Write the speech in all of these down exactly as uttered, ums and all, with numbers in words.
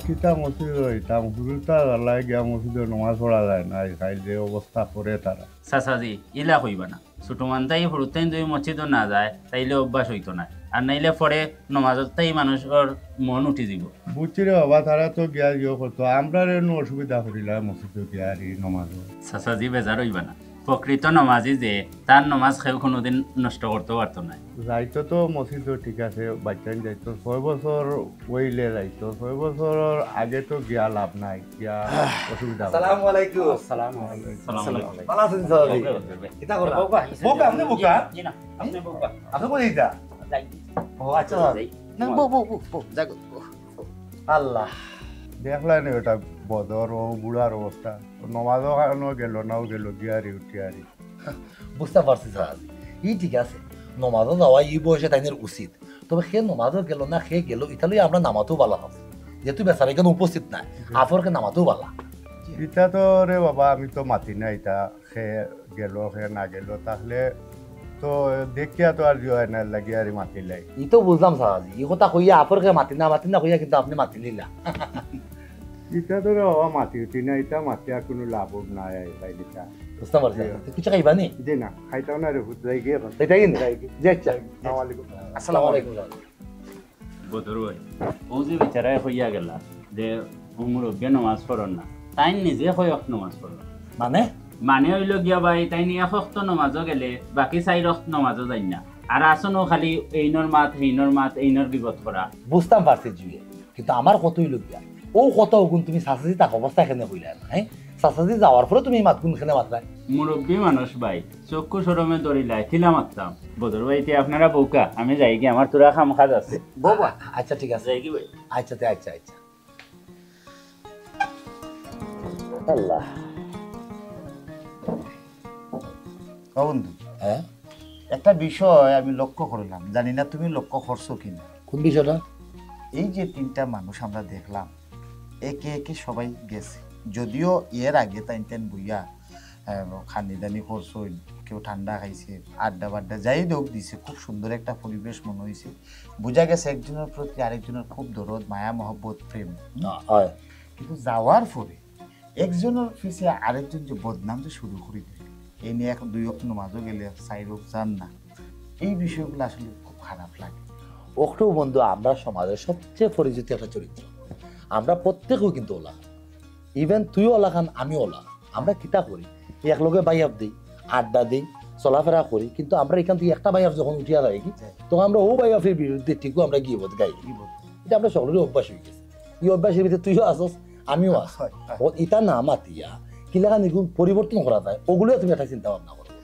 ইতা মসজিদ, ইতা মসজিদ, তা আল্লাহ গিয়া মসজিদে নমাজ পড়া যায় না, এই খাইল যে অবস্থা করে তারা। চাচাজি, ইলা কইবা না। ছোট মানতাই হুরুতাইন যদি মসজিদও না যায়, তাইলে অভ্যাস অইতো না। আর নাইলে পরে নমাজতাই মানুষর মন উঠি দিব। বুঝছি রে বাবা, তারা তো গিয়া গিয়ে করতো, আমরা রে নু অসুবিধা করিলা মসজিদে গিয়া আর এই নমাজও। চাচাজি, বেজার অইবা না। প্রকৃত নমাজি যে, তার নমাজ কেউ কোনোদিন নষ্ট করতে পারতো না। যাইতো তো মসজিদও ঠিক আছে, বাচ্চাইন যাইতো, ছয় বছর অইলে যাইতো, ছয় বছর আগে তো গিয়া লাভ নাই, গিয়া অসুবিধা হবে। আসসালামু আলাইকুম। আসসালামু আলাইকুম। আসসালামু আলাইকুম। ভালা আছইন চাচাজি? ওকে, ওকে, ওকে। কিতা করলা? বউকা, বউকা, আপনি বউকা? জি না, আপনি বউকা। আপনি কোথায় এটা? যাই। ও, আচ্ছা। যাই। না, বউ, বউ, বউ, বউ, জাগো, বউ, বউ। আল্লাহ। দেখলা নি ওটা বদর, ও বুড়ার অবস্থা। নমাজও কারণও গেল না, ও গেল গিয়ারি উঠিয়ারি। বুঝতাম পারছি চাচাজি, ই ঠিক আছে, নমাজও যাওয়া ই বয়সে তাইনের উচিত। তবে হে নমাজও গেল না, হে গেল, ইতা লইয়া আমরা নামাতেও বালা আছি। যেহেতু বেচারা এখানে উপস্থিত নাই, জি। আফরকে নামাতেও বালা। ইতা তো রে বাবা, আমি তো মাতি না ইতা, হে গেল, হে না গেল, তাহলে তো দেখিয়া তো আর ইয়ে হয় না, লাগিয়া আর মাতিলাই। ই তো বুঝলাম চাচাজি, ই কথা কইয়া আফরকে মাতি না, মাতি না কইয়া কিন্তু আপনি মাতি নিলা। ইটা তো রে বাবা মাতি উঠি না, ইটা মাতিয়া কোনো লাভ নাই, আই ভাই ইটা। বুঝতাম পারছি। জি। তো কিছু খাইবা নি? জি না, খাইতাম না রে, হুত যাই গিয়ে এখন। এটাই না? যাই গিয়ে। জি, আচ্ছা। আসসালামু আলাইকুম। আসসালামু আলাইকুম। বদর ভাই, ও যে বেচারায় কইয়া গেলা যে ও মুরব্বিয়ে নমাজ পড়ন না, তাইন নিজে কয় অক্ত নমাজ পড়ন। মানে? মানে অইলো গিয়া ভাই, তাইন এক অক্ত নমাজও গেলে বাকি চাইর অক্ত নমাজও যাইন না। আর আসনও খালি এইনর মাত, হেইনর মাত, এইনর গিবত করা। বুঝতাম পারছি জুয়ে, কিন্তু আমার কত অইলো গিয়া, ও কত অগুন তুমি চাচাজি থাকা অবস্থায় কেনে কইলা না, হ্যাঁ? চাচাজি যাওয়ার পরে তুমি এই মাতগুন কেনে মাতরায়? মুরব্বি মানুষ ভাই, চক্ষু শরমে দড়িলায়, কিলা মাততাম। বদর ভাই, তে আপনারা বউকা, আমি যাই গি, আমার থুড়া কাম কাজ আছে। বউবা? আচ্ছা, ঠিক আছে। যাই গি ভাই? আচ্ছা, তে আচ্ছা, আচ্ছা। আল্লাহ। ও বন্ধু, হ্যাঁ? একটা বিষয় আমি লক্ষ্য করলাম, জানি না তুমি লক্ষ্য করছো কিনা। কোন বিষয়টা? এই যে তিনটা মানুষ আমরা দেখলাম, একে একে সবাই গেছে, যদিও এর আগে তাইন তাইন বইয়া, আহ, খানি দানি করছইন, কেউ ঠান্ডা খাইছে, আড্ডা বাড্ডা যাই হোক দিছে, খুব সুন্দর একটা পরিবেশ মনে হইছে। বুঝা গেছে একজনের প্রতি আরেকজনের খুব দরদ, মায়া, মহব্বত, প্রেম। না, হয়। কিন্তু যাওয়ার পরে একজনের পিছে আরেকজন যে বদনাম যে শুরু করে দেয়, এই নিয়ে এখন দুই অক্ত নামাজও গেলে চাইর অক্ত যান না, এই বিষয়গুলো আসলে খুব খারাপ লাগে। অক্টও বন্ধু, আমরা সমাজের সবচেয়ে পরিচিত একটা চরিত্র। আমরা প্রত্যেকেও কিন্তু ওলা, even তুইও ওলা খান, আমিও ওলা। আমরা কিতা করি, এক লগে বাইয়াপ দেই, আড্ডা দেই, চলাফেরা করি, কিন্তু আমরা এখান থেকে একটা বাইয়াপ যখন উঠিয়া যাই কি, তখন আমরা ও বাইয়াপের বিরুদ্ধে ঠিকও আমরা গিবত গাই। গিবত। এটা আমরা সকলেরই অভ্যাস হয়ে গেছে। এই অভ্যাসের ভিতরে তুইও আসস, আমিও আছি। হয়, হয়। ও, এটা না মাতিয়া কিলাখান এগুলো পরিবর্তন করা যায়, ওগুলোও তুমি একটা চিন্তা ভাবনা করো।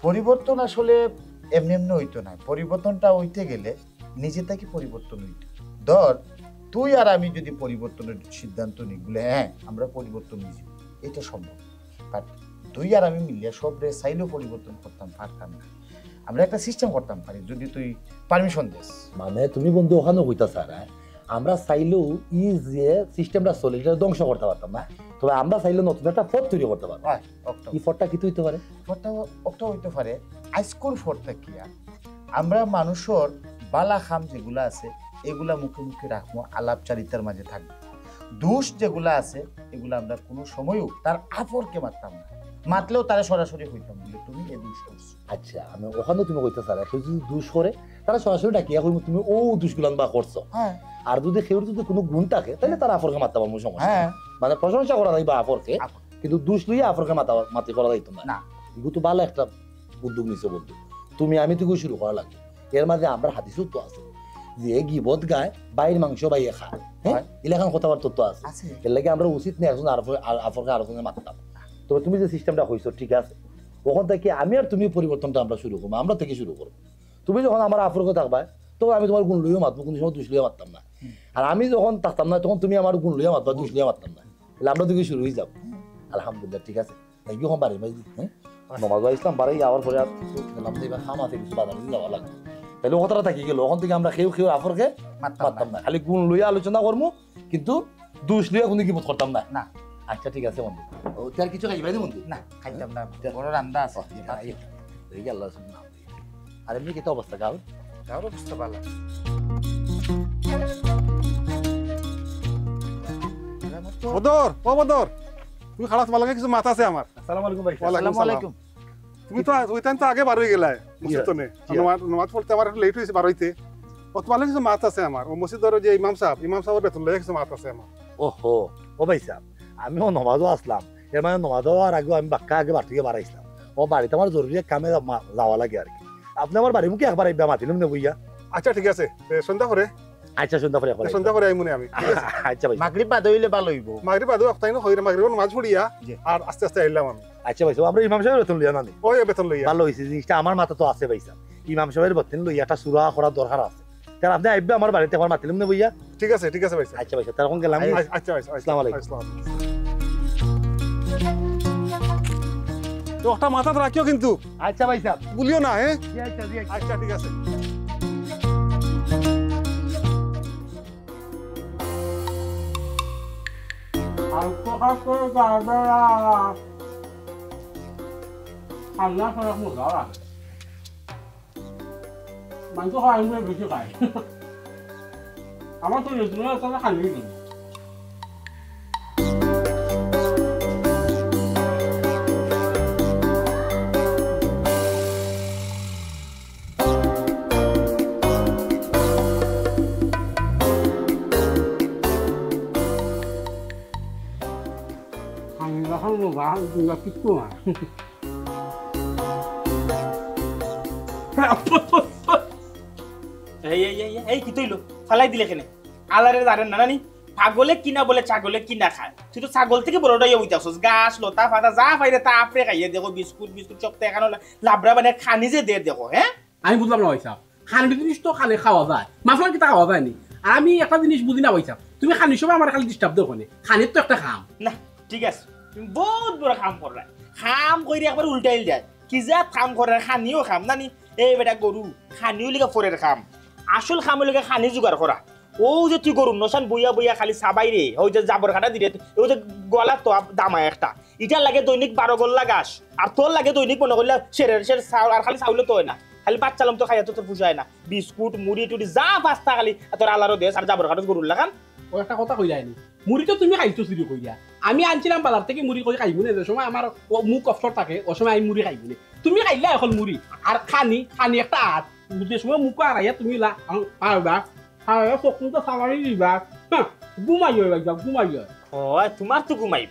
পরিবর্তন আসলে এমনি এমনি হইতো না, পরিবর্তনটা হইতে গেলে নিজে থেকে পরিবর্তন হইতো। ধর, তুই আর আমি যদি পরিবর্তনের সিদ্ধান্ত নিই, বলে, "হ্যাঁ, আমরা পরিবর্তন হয়ে যাবো", এটা সম্ভব। But তুই আর আমি মিলিয়া সবরে চাইলেও পরিবর্তন করতাম পারতাম না। আমরা একটা সিস্টেম করতাম পারি, যদি তুই পারমিশন দেস। মানে, তুমি বন্ধু ওখানেও কইতা স্যার, হ্যাঁ? আমরা চাইলেও ই যে সিস্টেমটা চলে, এটা ধ্বংস করতে পারতাম না, তবে আমরা চাইলে নতুন একটা পথ তৈরি করতে পারবো। হয়, অক্টো। এই পথটা কি হইতে পারে? পথটা অক্টো হইতে পারে। আইজকুর পর থাকিয়া আমরা মানুষর বালা কাম যেগুলা আছে, এগুলা মুখে মুখে রাখবো, আলাপচারিতার মাঝে থাকবো। দোষ যেগুলা আছে, এগুলা আমরা কোনো সময়ও তার আফরকে মাততাম না, মাতলেও তারা সরাসরি কইতাম বলে, "তুমি এই দোষ করছো।" আচ্ছা, আমি ওখানে তুমি কইতে স্যার, কেউ যদি দোষ করে, তারা সরাসরি ডাকিয়া কইবো, "তুমি ও দোষগুলান বা করছো।" হ্যাঁ। আর যদি কেউর যদি কোনো গুণ থাকে, তাহলে তারা আফরকে মাততাম, কোনো সমস্যা হ্যাঁ। নেই। মানে, প্রশংসা করা যাইবা আফরকে, আফর। কিন্তু দোষ লইয়া আফরকে মাতা-, মাতি করা যাইতো না। না। এগুলো তো ভালো একটা উদ্যোগ নিছো বন্ধু, তুমি আমি থেকে শুরু করা লাগবে। এর মাঝে আমরা হাদিসও তো আছে যে গিবত গায়, বাইর মাংস বাইয়ে খায়, হ্যাঁ? হয়। ইলাখান কথাবার্তা তো আছে। আছে। এর লাগি আমরা উচিত নেই একজন আরফ-, আর-, আফরকে আরফনে মাততাম। তবে তুমি যে সিস্টেমটা কইছো ঠিক আছে, ওখান থেকে আমি আর তুমি পরিবর্তনটা আমরা শুরু করবো, আমরা থেকে শুরু করবো। তুমি যখন আমার আফরকে থাকবায়, তখন আমি তোমার গুণ লইও মাতবো, কোনো সময় দোষ লইয়া মাততাম না। হুম। আর আমি যখন থাকতাম না, তখন তুমি আমার গুণ লইয়া মাতবা, দোষ লইয়া মাততাম না। তাহলে আমরা থেকে শুরু হয়ে যাবো। হুম। আলহামদুলিল্লাহ, ঠিক আছে। তাই কি এখন বাড়ি মাঝে, হ্যাঁ? আচ্ছা। নমাজ ইসলাম বাড়ি যাওয়ার পরে আর কিছু খেলাম যে এবার কাম আছে, কিছু বাজারে যাওয়া লাগে। তাহলে ও কথাটা থাকি গেল, ওখান থেকে আমরা কেউ কেউ আফরকে মাততাম মাততাম না। না। খালি গুণ লইয়া আলোচনা করবো, কিন্তু দোষ লইয়া কোনো গিবত করতাম না। না। আচ্ছা, ঠিক আছে বন্ধু। ও, তুই আর কিছু খাইবাই নি বন্ধু? না, খাইতাম না। যা। বড় রান্দা আছে। ও, ঠিক আছে, আইও। এই গেল, শুন না। আর এমনি কিতা অবস্থা গাঁওর? গাঁওর অবস্থা ভালো। বদর, ও বদর, তুমি খাড়া, তোমার লগে কিছু মাত আছে আমার। আসসালামু আলাইকুম ভাই। ওয়ালাইকুম আসসালামু আসসালাম। আলাইকুম। তুমি তো, তুমি তাইন তো আগে বার অই গেলায় মসজিদ তনে। জি। নমাজ, নমাজ পড়তে আমার একটু লেট অইছে বার অইতে। ও তোমার লগে কিছু মাত আছে আমার। ও মসজিদর যে ইমাম সাব, ইমাম সাবর বেতন লইয়া কিছু মাত আছে আমার। ওহো, ও ভাই সাব, আমিও নমাজও আছলাম। এর মানে নমাজও আর আগেও আমি বাক্কা আগে বার থাকি বার অইছলাম। ও বাড়িত আমার জরুরি এক কামে যা-, মা-, যাওয়া লাগে আর কি। আপনে আমার বাড়ি মুখে একবার আইবা, মাতিলাম না বইয়া। আচ্ছা, ঠিক আছে। এ, সন্ধ্যা পরে? আচ্ছা, সন্ধ্যা পরে একবার এ, আইবা। সন্ধ্যা পরে আইমুনে আমি। ঠিক আছে? আচ্ছা ভাই। মাগরিব বাদে অইলে ভালা অইবো। মাগরিব বাদে অক্ত তাইন কইরা মাগরিবর নমাজ পড়িয়া জি। আর আস্তে আস্তে আইলাম আমি। আচ্ছা ভাই সাব, আমরা ইমাম সাবর বেতন লইয়া না নি? ওই বেতন লইয়া। ভালা অইছে, জিনিসটা আমার মাথা তো আছে ভাই সাব। ইমাম সাবর বেতন লইয়া একটা সুরা করার দরকার আছে। তাইলে আপনে আইবা আমার বাড়িত, একবার মাতিলাম না বইয়া। ঠিক আছে, ঠিক আছে ভাই সাব। আচ্ছা ভাই সাব, তাইলে অখন গেলাম। আচ্ছা, আচ্ছা ভাই সাব, আচ্ছা, আসসালামু আলাইকুম। আসসালামু আলাইকুম। তো একটা মাথাত রাখিও কিন্তু। আচ্ছা ভাই সাব। ভুলিও না, হ্যাঁ? জি, আচ্ছা, জি, আচ্ছা। আচ্ছা, ঠিক আছে। আর তো খাস করে যা যা আল্লাহ করে মজা লাগে। মাংস খাওয়া আমি বেশি খাই। আমার তো রেস্টুরেন্ট আছে না, খালি হয়ে গেল। আমি এখন বাহান দুর্গা কিচ্ছু না। এই, এই, এই, এই, কিতা অইলো? ফালাই দিলে কেনে? আল্লারে জানেন না, নানি? পাগলে কিনা বলে ছাগলে কিনা খায়। তুই তো ছাগল থাকি বড়টা অইয়া অইতাছস। ঘাস, লতা, পাতা যা পাইরে তা আপনে খাইয়ে দেখো, বিস্কুট, বিস্কুট সব তো এখানো লা-, লাবড়া বানায় খানি যে দের দেখো, হ্যাঁ? আমি বুঝলাম না ভাই সাব, খানি জিনিস তো খালি খাওয়া যায়, মাছলাম কিতা খাওয়া যায় নি? আর আমি একটা জিনিস বুঝি না ভাই সাব, তুমি খানির সময় আমার খালি ডিস্টার্ব দেও কেনে? খানির তো একটা খাম। না, ঠিক আছে, তুমি বহুত বড় খাম কররায়। খাম কইরে একবার উল্টাইল যায়। কি জাত খাম কররায়, খানিও খাম, নানি? এই বেটা গরু, খানিও লিগা ফরের খাম। আসল খাম অইলো গিয়া খানি জোগাড় করা। অউ যে তুই গরুর নসান বইয়া বইয়া খালি চাবাইরে, অউ যে জাবর কাটা দিরে, অউ যে গলা তো আপ-, দামা একটা। ইটার লাগে দৈনিক বারো গল্লা ঘাস, আর তোর লাগে দৈনিক মনে করলে সেরের সের চাউল, আর খালি চাউলও তো অয় না, খালি ভাত চালাম তো খাইয়া তো তোর পুষায় না। বিস্কুট, মুড়ি টুড়ি যা পাস্তা খালি, আর তোর আল্লারও দেশ, আর জাবর কাটস গরুর লাখান। ও একটা কথা কইলায়নি, মুড়ি তো তুমি খাইছো চুরি করিয়া, আমি আনছিলাম বাজার থাকি মুড়ি করি খাইমু নে, যে সময় আমার ও মুখ অবসর থাকে, ও সময় আমি মুড়ি খাইমু নে। তুমি খাইলা এখন মুড়ি, আর খানি, খানি একটা আত, যে সময় মুখ আড়াইয়া তুমি লা-, আ-, পারবা, আড়াইয়া চোখ মুখ সামারি দিবা, হ্যাঁ, ঘুমাইও এবার যাও, ঘুমাইও। ও, তুমার তো ঘুমাইব।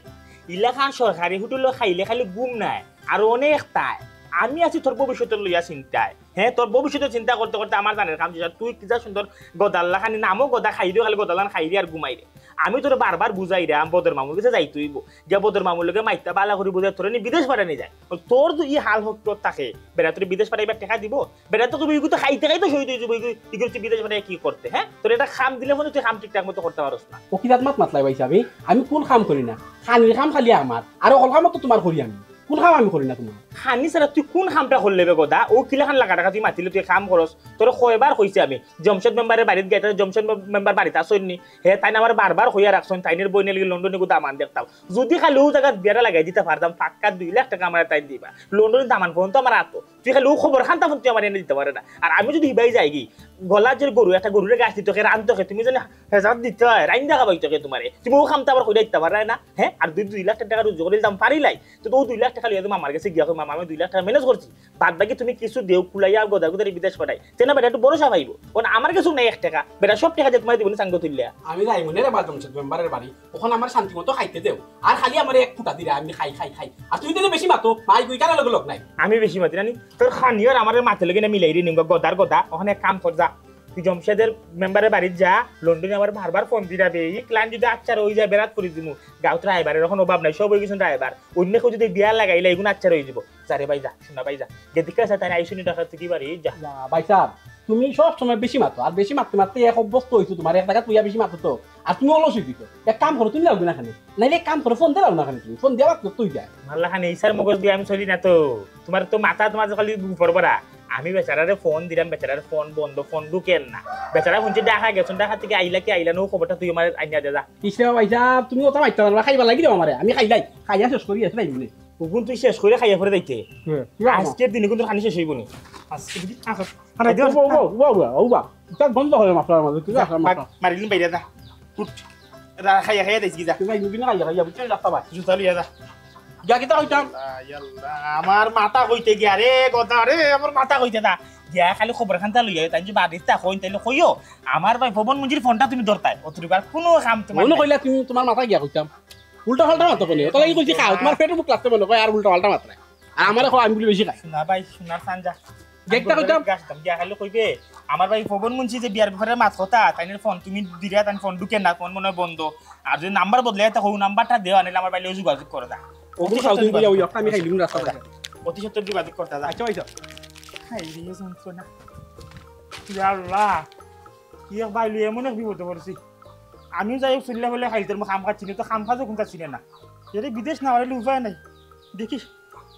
ইলাখান সরকারি হোটেলো খাইলে খালি ঘুম নায়, আর অনেক তাই। আমি আছি তোর ভবিষ্যতর লইয়া চিন্তায়। হ্যাঁ, তোর ভবিষ্যতর চিন্তা করতে করতে আমার জানের কাম শেষ। আর তুই কিতা সুন্দর গদার লাখানি, নামও গদা, খাইরেও খালি গদার লাখান খাইরে আর ঘুমাইরে। আমি তোরে বারবার বুঝাইরাম, বদর মামুর গেছে যাইতে অইবো। গিয়া বদর মামুর লগে মাইতটা বালা করি বুঝাই তোরে নি বিদেশ পাঠানি যায়। তোর তো ই হাল হকলত থাকে, বেটা তোরে বিদেশ পাঠাইবার টেকা দিবো? বেটা তো কইবো, "ইগু তো খাইতে খাইতে শহীদ অইযিবো, ইগু, ইগুরে তুই বিদেশ পাঠাইয়া কি করতে, হ্যাঁ?" তোরে একটা কাম দিলে মানে তুই কাম ঠিকঠাক মতো করতে পারস না। ও কিতা মাত মাতলায় ভাই সাব? আমি কুন কাম করি না? খানির কাম খালি আমার, আর অকল কামও তো তুমার করি আমি। কুন কাম আমি করি না তুমার? খানি ছাড়া তুই কুন কামটা করলে বে গদা? অউ কিলাখান লাগা টাকা তুই মাতিলে তুই কাম করস। তোরে কয়বার কইছি আমি, জমশেদ মেম্বারের বাড়িত গিয়া, জমশেদ মেম্বার বাড়িত আছইন নি? হে, তাইন আমারে বারবার কইয়া রাখছইন, তাইনর বইনে লাগি লন্ডনে গু দামান দেখতাম। যুদি খালি অউ জাগাত বিয়াটা লাগাই দিতা পারতাম, পাক্কা দুই লাখ টেকা আমারে তাইন দিবা। লন্ডনে দামান পর্যন্ত আমার আতো। তুই খালি অউ খবর খানটা তুই আমারে এনে দিতে পারে না। আর আমি যুদি হিবাই যাইগি, গলা যে গরু, একটা গরুরে ঘাস দিতো কে, রানতো কে, তুমি যেন হেজাত দিতে অয়, রাইন্দা খাবাইতো কে তুমারে। তুমি অউ কামটা আবার কইরা দিতে পারে না, হ্যাঁ? আর দুই, দুই লাখ টেকা রুজি করিলাম পারিলাই, তো অউ দুই লাখ টেকা লইয়া তুমি মামার গেছে গিয়া কই, "মামা, আমি দুই লাখ টেকা ম্যানেজ করছি, বাদ বাকি তুমি কিছু দেও, কুলাইয়া গদা গদারে বিদেশ পাঠাই।" তে না বেটা একটু ভরসা পাইবো। অখন আমার গেছেও নাই এক টেকা, বেটা সব টেকা দিয়া তুমারে দিবো নি চাঙ্গা তুলিয়া। আমি যাইমু নে রে বা জমশেদ মেম্বারের বাড়ি, অখন আমারে শান্তি মতো খাইতে দেও। আর খালি আমারে এক ফুটা দিরা, আমি খাই, খাই, খাই। আর তুমি তাইলে বেশি মাতো, মাই গুই কানা লগে লগ নাই। আমি বেশি মাতি না নি? তোর খানি আর আমারে মাতে লগে না মিলাই রে নিমগা গদার গদা। অখন এক কাম কর যা। তুই জমশেদের মেম্বারের বাড়িত যা, লন্ডনে আমারে বারবার ফোন দিরা বে। ই ক্লান যুদি আচ্ছা অই যায়, বেরাত করি দিমু। গাঁওত ড্রাইভারের অখন অভাব নাই, সব অই গেছইন ড্রাইভার। অন্য কেউ যুদি বিয়া লাগাইলে ইগুন আচ্ছা অই যিবো। যা রে ভাই যা, সোনা ভাই যা। গেদিকা আছে তাই আইসুনি ঢাকা থেকে বাড়ি যা। যা, ভাই সাব, তুমি সব সময় বেশি মাতো, আর বেশি মাততে মাততে এক অভ্যস্ত অইছো, তুমার এক জাগাত বইয়া বেশি মাতো তো। আর তুমি অলস অই যিতো। এক কাম করো, তুমি যাও না কেনে? নাইলে এক কাম করো, ফোন দিলাও না কেনে তুমি? ফোন দিয়া মাত করতে অই যায়। মাল্লা খান, এই সার মগজ দিয়া আমি চলি না তো। তুমার তো মাথা, তুমার তো খালি উপর পড়া। আমি বেচারারে ফোন দিলাম, বেচারার ফোন বন্ধ, ফোন ঢুকের না। বেচারা হুনছি ঢাকা গেছইন, ঢাকা থেকে আইলা কি আইলা না, অউ খবরটা তুই আমারে আইনা দে যা। ইসরে ভাই সাব, তুমি অতা মাততা পারো না, খাইবার লাগি দেও আমারে। আমি খাইলাই, খাইয়া শেষ করি আসলে আইমু নে। অগুন তুই শেষ করি খাইয়া পরে যাইতে। হুম, ঠিক আছে। আজকের দিনে কিন্তু খানি শেষ অইবো নি। আজকে যদি আস-, আরে দিও। ও বা, ও বা, ও বা, ও বা। ইটা গন্ধ অয় মশলার মাঝে, ঠিক আছে, মশলা। মারিলিন বাইরে যা। উঠ। রা-, খাইয়া খাইয়া দিছি যা। তুই ভাই নিবি না খাইয়া খাইয়া, বুঝছস? রাস্তা ভাই। জুতা লইয়া যা। গিয়া কিতা কইতাম? আল্লাহ, আল্লাহ, আমার মাথা কইতে গিয়া রে, কথা রে, আমার মাথা কইতে না। গিয়া খালি খবর খানটা লইয়া, তাইন যে বাড়িত থাকইন, তাইলে কইও, আমার ভাই পবন মুন্সির ফোনটা তুমি ধরতায়। অতটুকু আর কুনু কাম তোমার মনে নাই। কইলা তুমি তোমার মাথা গিয়া কইতাম। উল্টা পাল্টা মাতো কেনে? ওটা লাগি কইছি খাও, তোমার পেটে ভুক লাগছে মনে কয়, আর উল্টা পাল্টা মাতো না। আর আমারে কও আমি বুলি বেশি খাই। শোনা ভাই, শোনার সানজা। দেখতা কইতাম। গাছ দাম গিয়া খালি কইবে, আমার ভাই পবন মুন্সি যে বিয়ার ব্যাপারে মাত কথা, তাইনের ফোন তুমি দিরা, তাইন ফোন ঢুকে না, ফোন মনে হয় বন্ধ। আর যদি নাম্বার বদলে, তা হউ নাম্বারটা দেওয়া, নাইলে আমার ভাইলে যোগাযোগ করে দা। ওগুলো খাও তুমি, ওই একটা আমি খাইলিমু রাস্তা থাকি। অতি সত্বর যোগাযোগ করতা যা। আচ্ছা ভাই সাহেব। খাই দিয়ে যন্ত্রণা। ইয়া আল্লাহ, কি এক ভাই লই এমন এক বিপদে পড়ছি। আমিও যাই হোক চুল্লা বলে খাইতে, খাম খাচ্ছি না, তো খাম খাজও কোনটা ছিল না। এরে বিদেশ না হলে উপায় নাই। দেখি,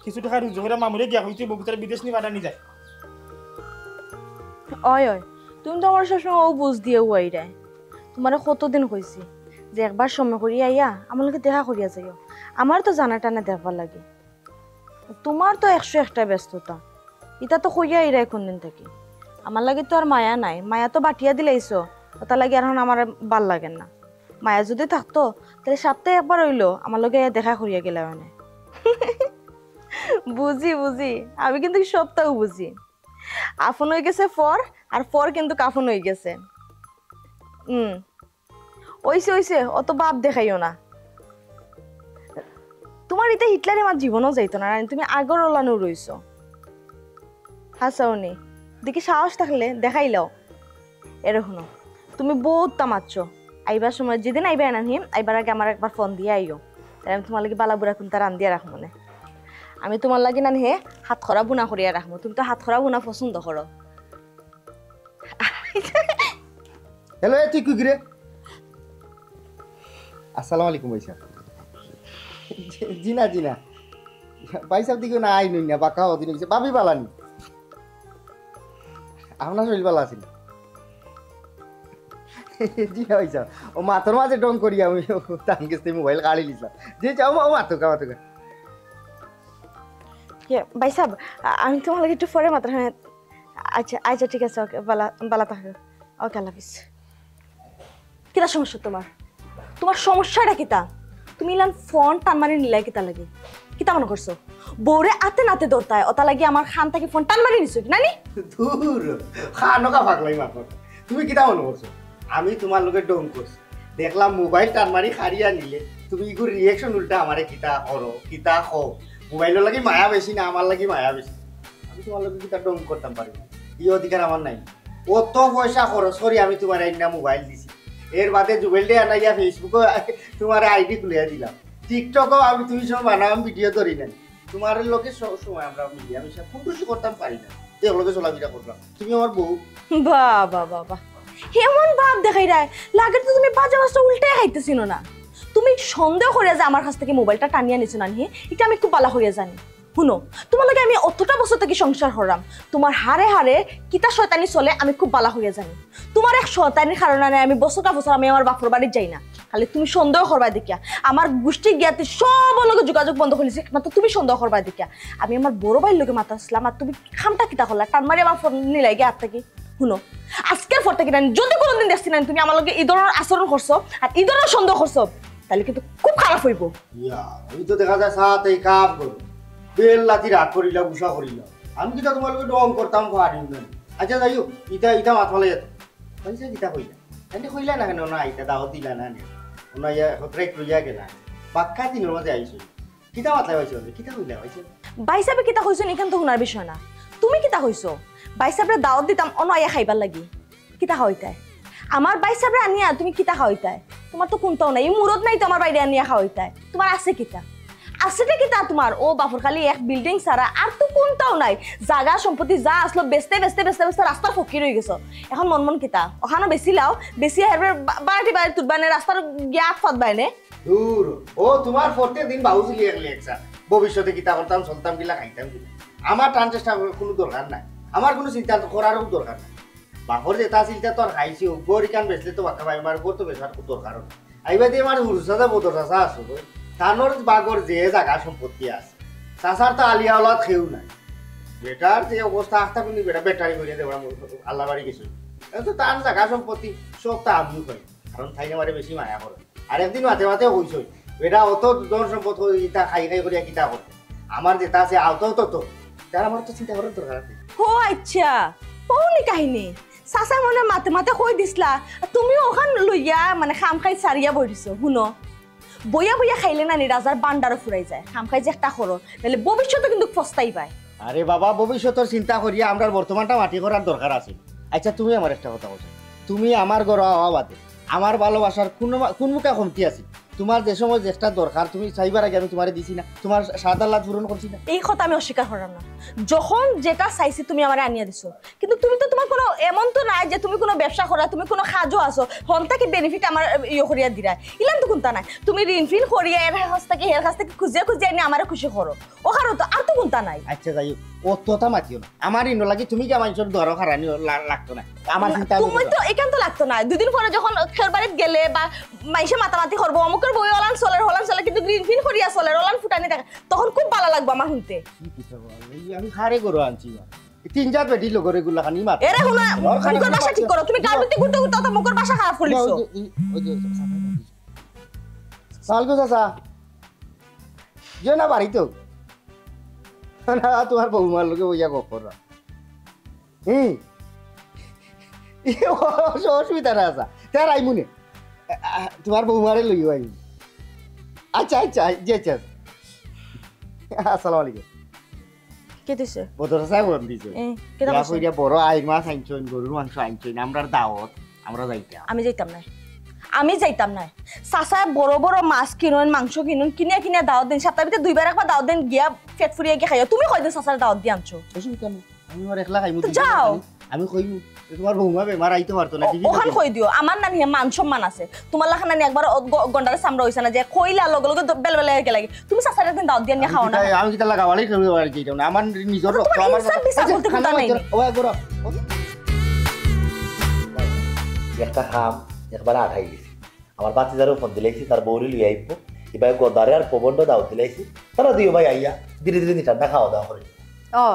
কিছু টাকা রুজি করে মামুরে গিয়া হইতে বগুতার বিদেশ নিয়ে বাড়ানি যায়। অয়, অয়, তুমি তো আমার সবসময় ও বুঝ দিয়ে উয়াইরায়। তোমারে কতদিন কইছি যে একবার সময় করিয়া আইয়া আমার লগে দেখা করিয়া যাইও। আমার তো জানা টানা দেখবার লাগে। তোমার তো একশো একটা ব্যস্ততা, ইটা তো কইয়া আইরায় কোনদিন থাকি। আমার লাগি তো আর মায়া নাই, মায়া তো বাটিয়া দিলাইছো, ওটার লাগি আর এখন আমার ভাল লাগে না। মায়া যদি থাকতো, তাহলে সপ্তাহে একবার অইলো আমার লগে দেখা করিয়া গেলা মানে। বুঝি, বুঝি, আমি কিন্তু সবটাও বুঝি। আফন হয়ে গেছে ফর, আর ফর কিন্তু কাফন হয়ে গেছে। হুম, ওইছে, ওইছে, অত ভাব দেখাইও না। তোমার ইতা হিটলারে আমার জীবনও যাইতো না, রানী, তুমি আগর ওলানো রইছো। হাসাওনি, দেখি সাহস থাকলে দেখাইলাও। এরে হুনো, তুমি বহুত তামাচ্ছ। আইবার সময়, যেদিন আইবা এনানি, আইবার আগে আমার একবার ফোন দিয়া আইও। তাহলে আমি তোমার লাগি বালা বুড়া কোনটা রান্দিয়া রাখমু নে। আমি তোমার লাগি নানি হে হাত খরা বুনা করিয়া রাখমু। তুমি তো হাত খরা বুনা পছন্দ করো। হ্যালো, এ তুই কি রে? আসসালামু আলাইকুম ভাই সাহেব। জি, জি না, জি না। ভাই সাহেব দিকে না আইনুন না, বাঁকা ওদিন হইছে। ভাবি বালানি। আপনার শরীর ভালো আছেন? জি না ভাই সাহেব। ও মাথার মাঝে ডং করি আমি তার কাছ থেকে মোবাইল কাড়ি লিছিলাম। জি, যাও, ও মাতুকা, মাতুকা। ইয়ে, ভাই সাহেব, আ-, আমি তোমার লগে একটু পরে মাত্র, হ্যাঁ। আচ্ছা, আচ্ছা, ঠিক আছে, ওকে, বালা, বালা থাকো। ওকে, আল্লাহ হাফিজ। কিতা সমস্যা তোমার? তোমার সমস্যাটা কিতা? তুমি ইলান ফোন টান মারি নিলাই কিতা লাগি? কিতা মনে করছো? বউরে আতে নাতে ধরতায়, ওটা লাগি আমার খান থাকি ফোন টান মারি নিছো কি নানি? দূর, খানো কা পাগলাই মাত মাত। তুমি কিতা মনে করছো? আমি তোমার লগে ডং করছি। দেখলাম মোবাইল টান মারি হারিয়া নিলে, তুমি ইগুর রিয়াকশন উল্টা আমারে কিতা করো, কিতা কও। মোবাইলর লাগি মায়া বেশি না, আমার লাগি মায়া বেশি। আমি তোমার লগে কিতা ডং করতাম পারি না? এই অধিকার আমার নাই। অত পয়সা খরচ করি আমি তোমার আইনা মোবাইল দিছি। এর বাদে জুবেল ডে আনাইয়া Facebook-ও তোমার আইডি খুলিয়া দিলাম। TikTok-ও আমি তুমি সময় বানাও, আমি ভিডিও ধরি নাই। তোমার লগে সব সময় আমরা মিলিয়া মিশা ফুটুসি করতাম পারি না। এর লগে চলাফেরা করলাম। তুমি আমার বউ। বাবা, বাবা। এমন ভাব দেখাইরায়, লাগে তো তুমি বাজা মাছটা উল্টাই খাইতেছিল না। তুমি সন্দেহ করিয়া যে আমার কাছ থেকে মোবাইলটা টানিয়া নিছো না নি, এটা আমি খুব ভালা করিয়া জানি। হুনো, তোমার লগে আমি অতটা বছর থাকি সংসার করলাম, তোমার হারে হারে কিতা শয়তানি চলে আমি খুব ভালা করিয়া জানি। তোমার এক শয়তানির কারণে আমি বছরটা বছর আমি আমার বাপর বাড়িত যাই না। খালি তুমি সন্দেহ করবায় দেখিয়া, আমার গোষ্ঠী জ্ঞাতি সবর লগে যোগাযোগ বন্ধ করিলিছি, একমাত্র তুমি সন্দেহ করবায় দেখিয়া। আমি আমার বড় ভাইর লগে মাতাছিলাম, আর তুমি খামটা কিতা করলা, টান মারি আমার ফোন নিলাই গিয়া আত থাকি। হুনো, আজকের পর থাকি না, যদি কোনোদিন দেখছি না তুমি আমার লগে এই ধরনের আচরণ করছো আর এই ধরনের সন্দেহ করছো, তাহলে কিন্তু খুব খারাপ হইব। ইয়া, আমি তো দেখা যায় সাথেই কাম করি, বেল লাতি রাগ করিলা, গুসা করিলা। আমি কিতা তোমার লগে ডং করতাম পারি না। আচ্ছা, যাই হোক, ইটা, ইটা মাত ফালাই যেত। কইছে কিতা কইলা? এনে কইলা না কেনে? না, ইটা দাওয়াত দিলা না নে। ওনা ইয়া হতরে লইয়া গেলা। বাক্কা দিনের মাঝে আইছো। কিতা মাতলা পাইছো? কিতা কইলা পাইছো? ভাই সাহেবে কিতা কইছো, এখান তো হুনার বিষয় না। তুমি কিতা কইছো? ভাই সাহেবরে দাওয়াত দিতাম, অনো আইয়া খাইবার লাগি। কিতা খাওয়াইতায়? আমার ভাই সাহেবরে আনিয়া তুমি কিতা খাওয়াইতায়? তোমার তো কোনটাও নাই, এই মুরত নাই তো আমার বাইরে আনিয়া খাওয়াইতায়। তোমার আছে কিতা? আছেটা কিতা তোমার? ও বাপর খালি এক বিল্ডিং ছাড়া আর তো কোনটাও নাই। জাগা সম্পত্তি যা আসলো বেচতে বেচতে বেচতে বেচতে রাস্তার ফকির হয়ে গেছো। এখন মন মন কিতা? ওখানে বেশি লাও, বেশি হেরবে বা-, বাড়াটি বাড়ি তুলবানে রাস্তার গিয়া আত ফাত বাইনে। দূর, ও তোমার প্রত্যেক দিন বাউজি লিয়ে গেলে একসা। ভবিষ্যতে কিতা করতাম, চলতাম কিলা, খাইতাম কিলা। আমার টান চেষ্টা করার কোনো দরকার নাই, আমার কোনো চিন্তা করারও দরকার নাই। বাপর যেটা আছিল, তা তো আর খাইছি, ও গরিকান বেচলে তো বাক্কা পাই, আমার গর তো বেচার দরকারও নাই। আইবা দিয়ে আমার হুরুসা যা বদর চাচা আছে গো, তানোর বাগর যে জাগা সম্পত্তি আছে, চাচার তো আলিয়া ওলাদ কেউ নাই। বেটার যে অবস্থা, আখতা কোনি বেটা ব্যাটারি করিয়া দেওয়া আল্লাহ বাড়ি গেছে। এখন তো তার জাগা সম্পত্তি সব তা আমিও পাই। কারণ তাইন আমারে বেশি মায়া করে। আর একদিন মাতে মাতে কইছইন, "বেটা, অত ধন সম্পদ করি, ইতা খাই খাই করিয়া কিতা করতে? আমার যেটা আছে, আওতাও তো তো।" তার আমার তো চিন্তা করার দরকার আছে। ও আচ্ছা, অউ নি কাহিনী। চাচা মনে মাতে মাতে কই দিছলা, তুমি অখান লইয়া মানে খাম খাই সারিয়া বই দিছো। হুনো, বইয়া বইয়া খাইলে নানি রাজার ভান্ডারও ফুরাই যায়। খাম খাই যে একটা করো, নাইলে ভবিষ্যতে কিন্তু পস্তাইবায়। আরে বাবা, ভবিষ্যতর চিন্তা করিয়া আমরার বর্তমানটা মাটি করার দরকার আছে। আচ্ছা, তুমি আমার একটা কথা কও, তুমি আমার ঘরো আওয়া বাদে আমার ভালোবাসার কোন মা-, কোন মুখা কমতি আছে? তোমার যে সময় যেটা দরকার তুমি চাইবার আগে আমি তোমারে দিছি না? তোমার সাদাল্লাদ পূরণ করছি না? এই কথা আমি অস্বীকার করাম না। যখন যেটা চাইছি তুমি আমারে আনিয়া দিছো, কিন্তু তুমি তো তোমার কোনো এমন তো নাই যে তুমি কোনো ব্যবসা করা, তুমি কোনো কাজও আছো, হন থাকি বেনিফিট আমার ইয়ে করিয়া দিরায়, ইলান তো কুন্তা নাই। তুমি ঋণ ফিন করিয়া এর কাছ থাকি, এর কাছ থাকি খুঁজিয়া খুঁজিয়া আনি আমারে খুশি করো, অখানো তো আর তো কুন্তা নাই। আচ্ছা, যাই হোক, অততা মাতিও না। আমার ইনো লাগি তুমি গিয়া মানষর দুয়ারো খাড়ানি লা-, লাগতো না। আমার না, চিন্তা আমি তুমি করলাম। তো এখান তো লাগতো না। দুদিন পরে যখন কেউর বাড়িত গেলে বা মাইনষে মাতামাতি করবো, অমুকর বউ অলান চলের, হলান চলের, কিন্তু ঋণ ফিন করিয়া চলের, অলান ফুটানি দেখে, তখন খুব ভালা লাগবো আমার হুনতে। কি পিঠা বাবা? এই আমি খারে গরু আনছি না। এই তিন জাত বেটি লোকের এগুলা খানি মাত। এরে হুনা, ওর খানি মুখর ভাষা মাত। ঠিক করো। তুমি গাল ভিতরে ঘুরতে ঘুরতে অত মুখর ভাষা খারাপ করিছো। ওই যে, ওই, ওই যে, সালগো চাচা। যে না বাড়িত। না, তোমার বৌমার লগে বইয়া গপ কররা। হুম। অসুবিধা না আছে। তার আইমুনে। আ, আ, তোমার বৌমারে লইও আইমু। আচ্ছা, আচ্ছা, জি, আচ্ছা। আসসালামু আলাইকুম। কে দিছে? বদর চাচা ফোন দিছে। এ, কিতা ইয়া কইছে? কইরা বড় আইর মাছ আনছইন, গরুর মাংস আনছইন, আমরার দাওত, আমরা যাইতাম। আমি যাইতাম না। আমি যাইতাম না। চাচায় বড় বড় মাছ কিনইন, মাংস কিনইন, কিনিয়া কিনিয়া দাওত দেইন। সপ্তাহ ভিতরে দুইবার একবার দাওত দেইন, গিয়া পেট ফুরিয়া গিয়া খাইও। তুমি কয়দিন চাচার দাওত দিয়া আনছো? অসুবিধা নাই। আমি আমার একলা খাইমু, তো দুইজন যাও। খাইমু। আমি কইমু, "এ, তোমার বৌমা বেমার, আইতে পারতো না, ও-, দিবি না ওখান তুমি?" কই দিও, আমার নানি হে মান সম্মান আছে। তোমার লাখান নানি একবার ও গ-, গন্ডারের চামড়া হইছে না যে কইলা লগে লগে দ-, বেল বেলে গেলে। তুমি চাচার একদিন দাওত দিয়া নিয়া আমি খাও না। কিতা, আমি কিতা লাগাওয়ালি করি আর কি, এটা না। আমার নিজের আচ্ছা, রক্ত, তোমার আমার ইনসাফ বিচার বলতে কুন্তা তোমার নাই নি। ওই করো। একটা কাম একবার আঠাই গেছি। আমার ভাতিজারেও ফোন দিলাইছি, তার বউরে লই আইবো। এবার গদারে আর পবনরে দাওত দিলাইছি। তারা দুইও ভাই আইয়া ধীরে ধীরে নিঠান্ডা খাওয়া দাওয়া করে। ও,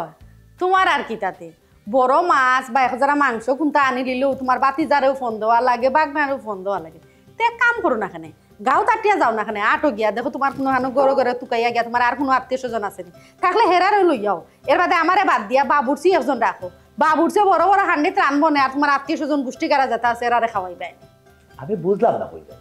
তোমার আর কিতাতে? বড় মাছ বা এক জরা মাংস কুন্তা আনি দিলেও তোমার ভাতিজারেও ফোন দেওয়া লাগে, বাগনারেও ফোন দেওয়া লাগে। তে এক কাম করো না কেনে, গাঁও তাটিয়া যাও না কেনে, আটো গিয়া দেখো তোমার কোনো হানো ঘরে ঘরে তুকাইয়া গিয়া তোমার আর কোনো আত্মীয় স্বজন আছে নি? থাকলে হেরারেও লইয়াও। এর বাদে আমারে বাদ দিয়া বাবুর্চি একজন রাখো। বাবুর্চি বড় বড় হান্ডিত রানবো নে, আর তোমার আত্মীয় স্বজন গোষ্ঠী কারা যেতা আছে এরারে খাওয়াইবায়। আমি বুঝলাম না কইলে।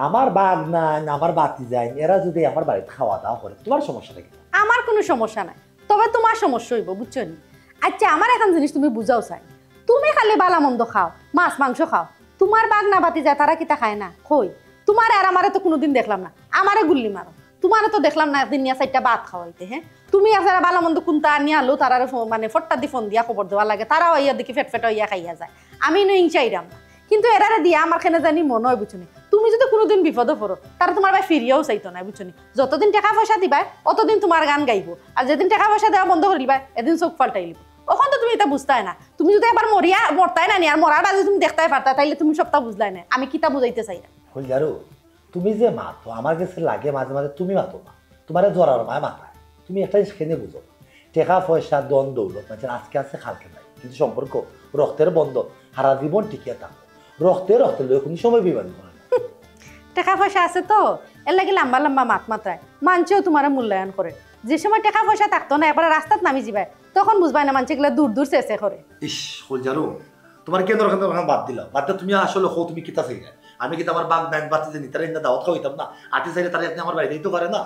আমার বাগনাইন, আমার ভাতিজাইন, এরা যদি আমার বাড়িত খাওয়া দাওয়া করে, তোমার সমস্যাটা কি? আমার কোনো সমস্যা নাই, তবে তোমার সমস্যা হইব, বুঝছো নি? আচ্ছা, আমার এখন জিনিস তুমি বুঝাও চাই, তুমি খালি বালা মন্দ খাও, মাছ মাংস খাও, তোমার বাগনা ভাতিজায় তারা কিতা খায় না? কই, তোমারে আর আমারে তো কোনোদিন দেখলাম না, আমারে গুল্লি মারো, তোমারে তো দেখলাম না একদিন নিয়া চাইরটা ভাত খাওয়াইতে, হ্যাঁ? তুমি এছাড়া বালা মন্দ কুন্তা নিয়া আনলো, তারারে ফো-, মানে ফট্টা দি ফোন দিয়া খবর দেওয়া লাগে, তারাও আইয়া দেখি ফেট ফেট হইয়া খাইয়া যায়। আমি ইনো হিংসাইরাম না, কিন্তু এরারে দিয়া আমার কেনে জানি মনে হয়, বুঝছো নি? তুমি যদি কোনোদিন বিপদে পড়ো, তারা তোমার বায় ফিরিয়াও চাইতো না, বুঝছো নি? যতদিন টেকা পয়সা দিবায়, অতদিন তোমার গান গাইবো, আর যেদিন টেকা পয়সা দেওয়া বন্ধ করি দিবায়, এদিন চোখ পাল্টাই লিবো। অখন তো তুমি এটা বুঝতায় না। তুমি যদি একবার মরিয়া মরতায় না নি, আর মরার বাদে তুমি দেখতায় পারতা, তাইলে তুমি সবটা বুঝলায় না। আমি কিতা বুঝাইতে চাইরাম? কইলারু, তুমি যে মাতো, আমার গেছে লাগে মাঝে মাঝে তুমি মাতো না, তোমারে জরার মায় মাতায়। তুমি একটা জিনিস কেনে বুঝো না, টেকা পয়সা ধন দৌলত মানষের আজকে আছে কালকে নাই, কিন্তু সম্পর্ক, রক্তের বন্ধন হারা জীবন টিকিয়া থাকবো। রক্তে রক্তে লইয়া কোনো সময় বেইমানি করে না। টেকা পয়সা আছে তো, এর লাগি লম্বা লম্বা মাত মাতরায়, মানষেও তোমারে মূল্যায়ন করে। যে সময় টেকা পয়সা থাকতো না, একবারে রাস্তাত নামি যিবায়, তখন বুঝবায় না মানষে এগুলা দূর দূর চেঁচে করে। ইস, কইলারু, তোমার কেন দরকার দরকার বাদ দিলাম, বাদ দিয়া তুমি আসলে কও তুমি কিতা চাইরায়? আমি কিতা আমার বাগনাইন ভাতিজাইন তারা ইন্দা দাওত খাওয়াইতাম না? আটে চাইলে তারা একদিন আমার বাড়িত আইতো পারে না?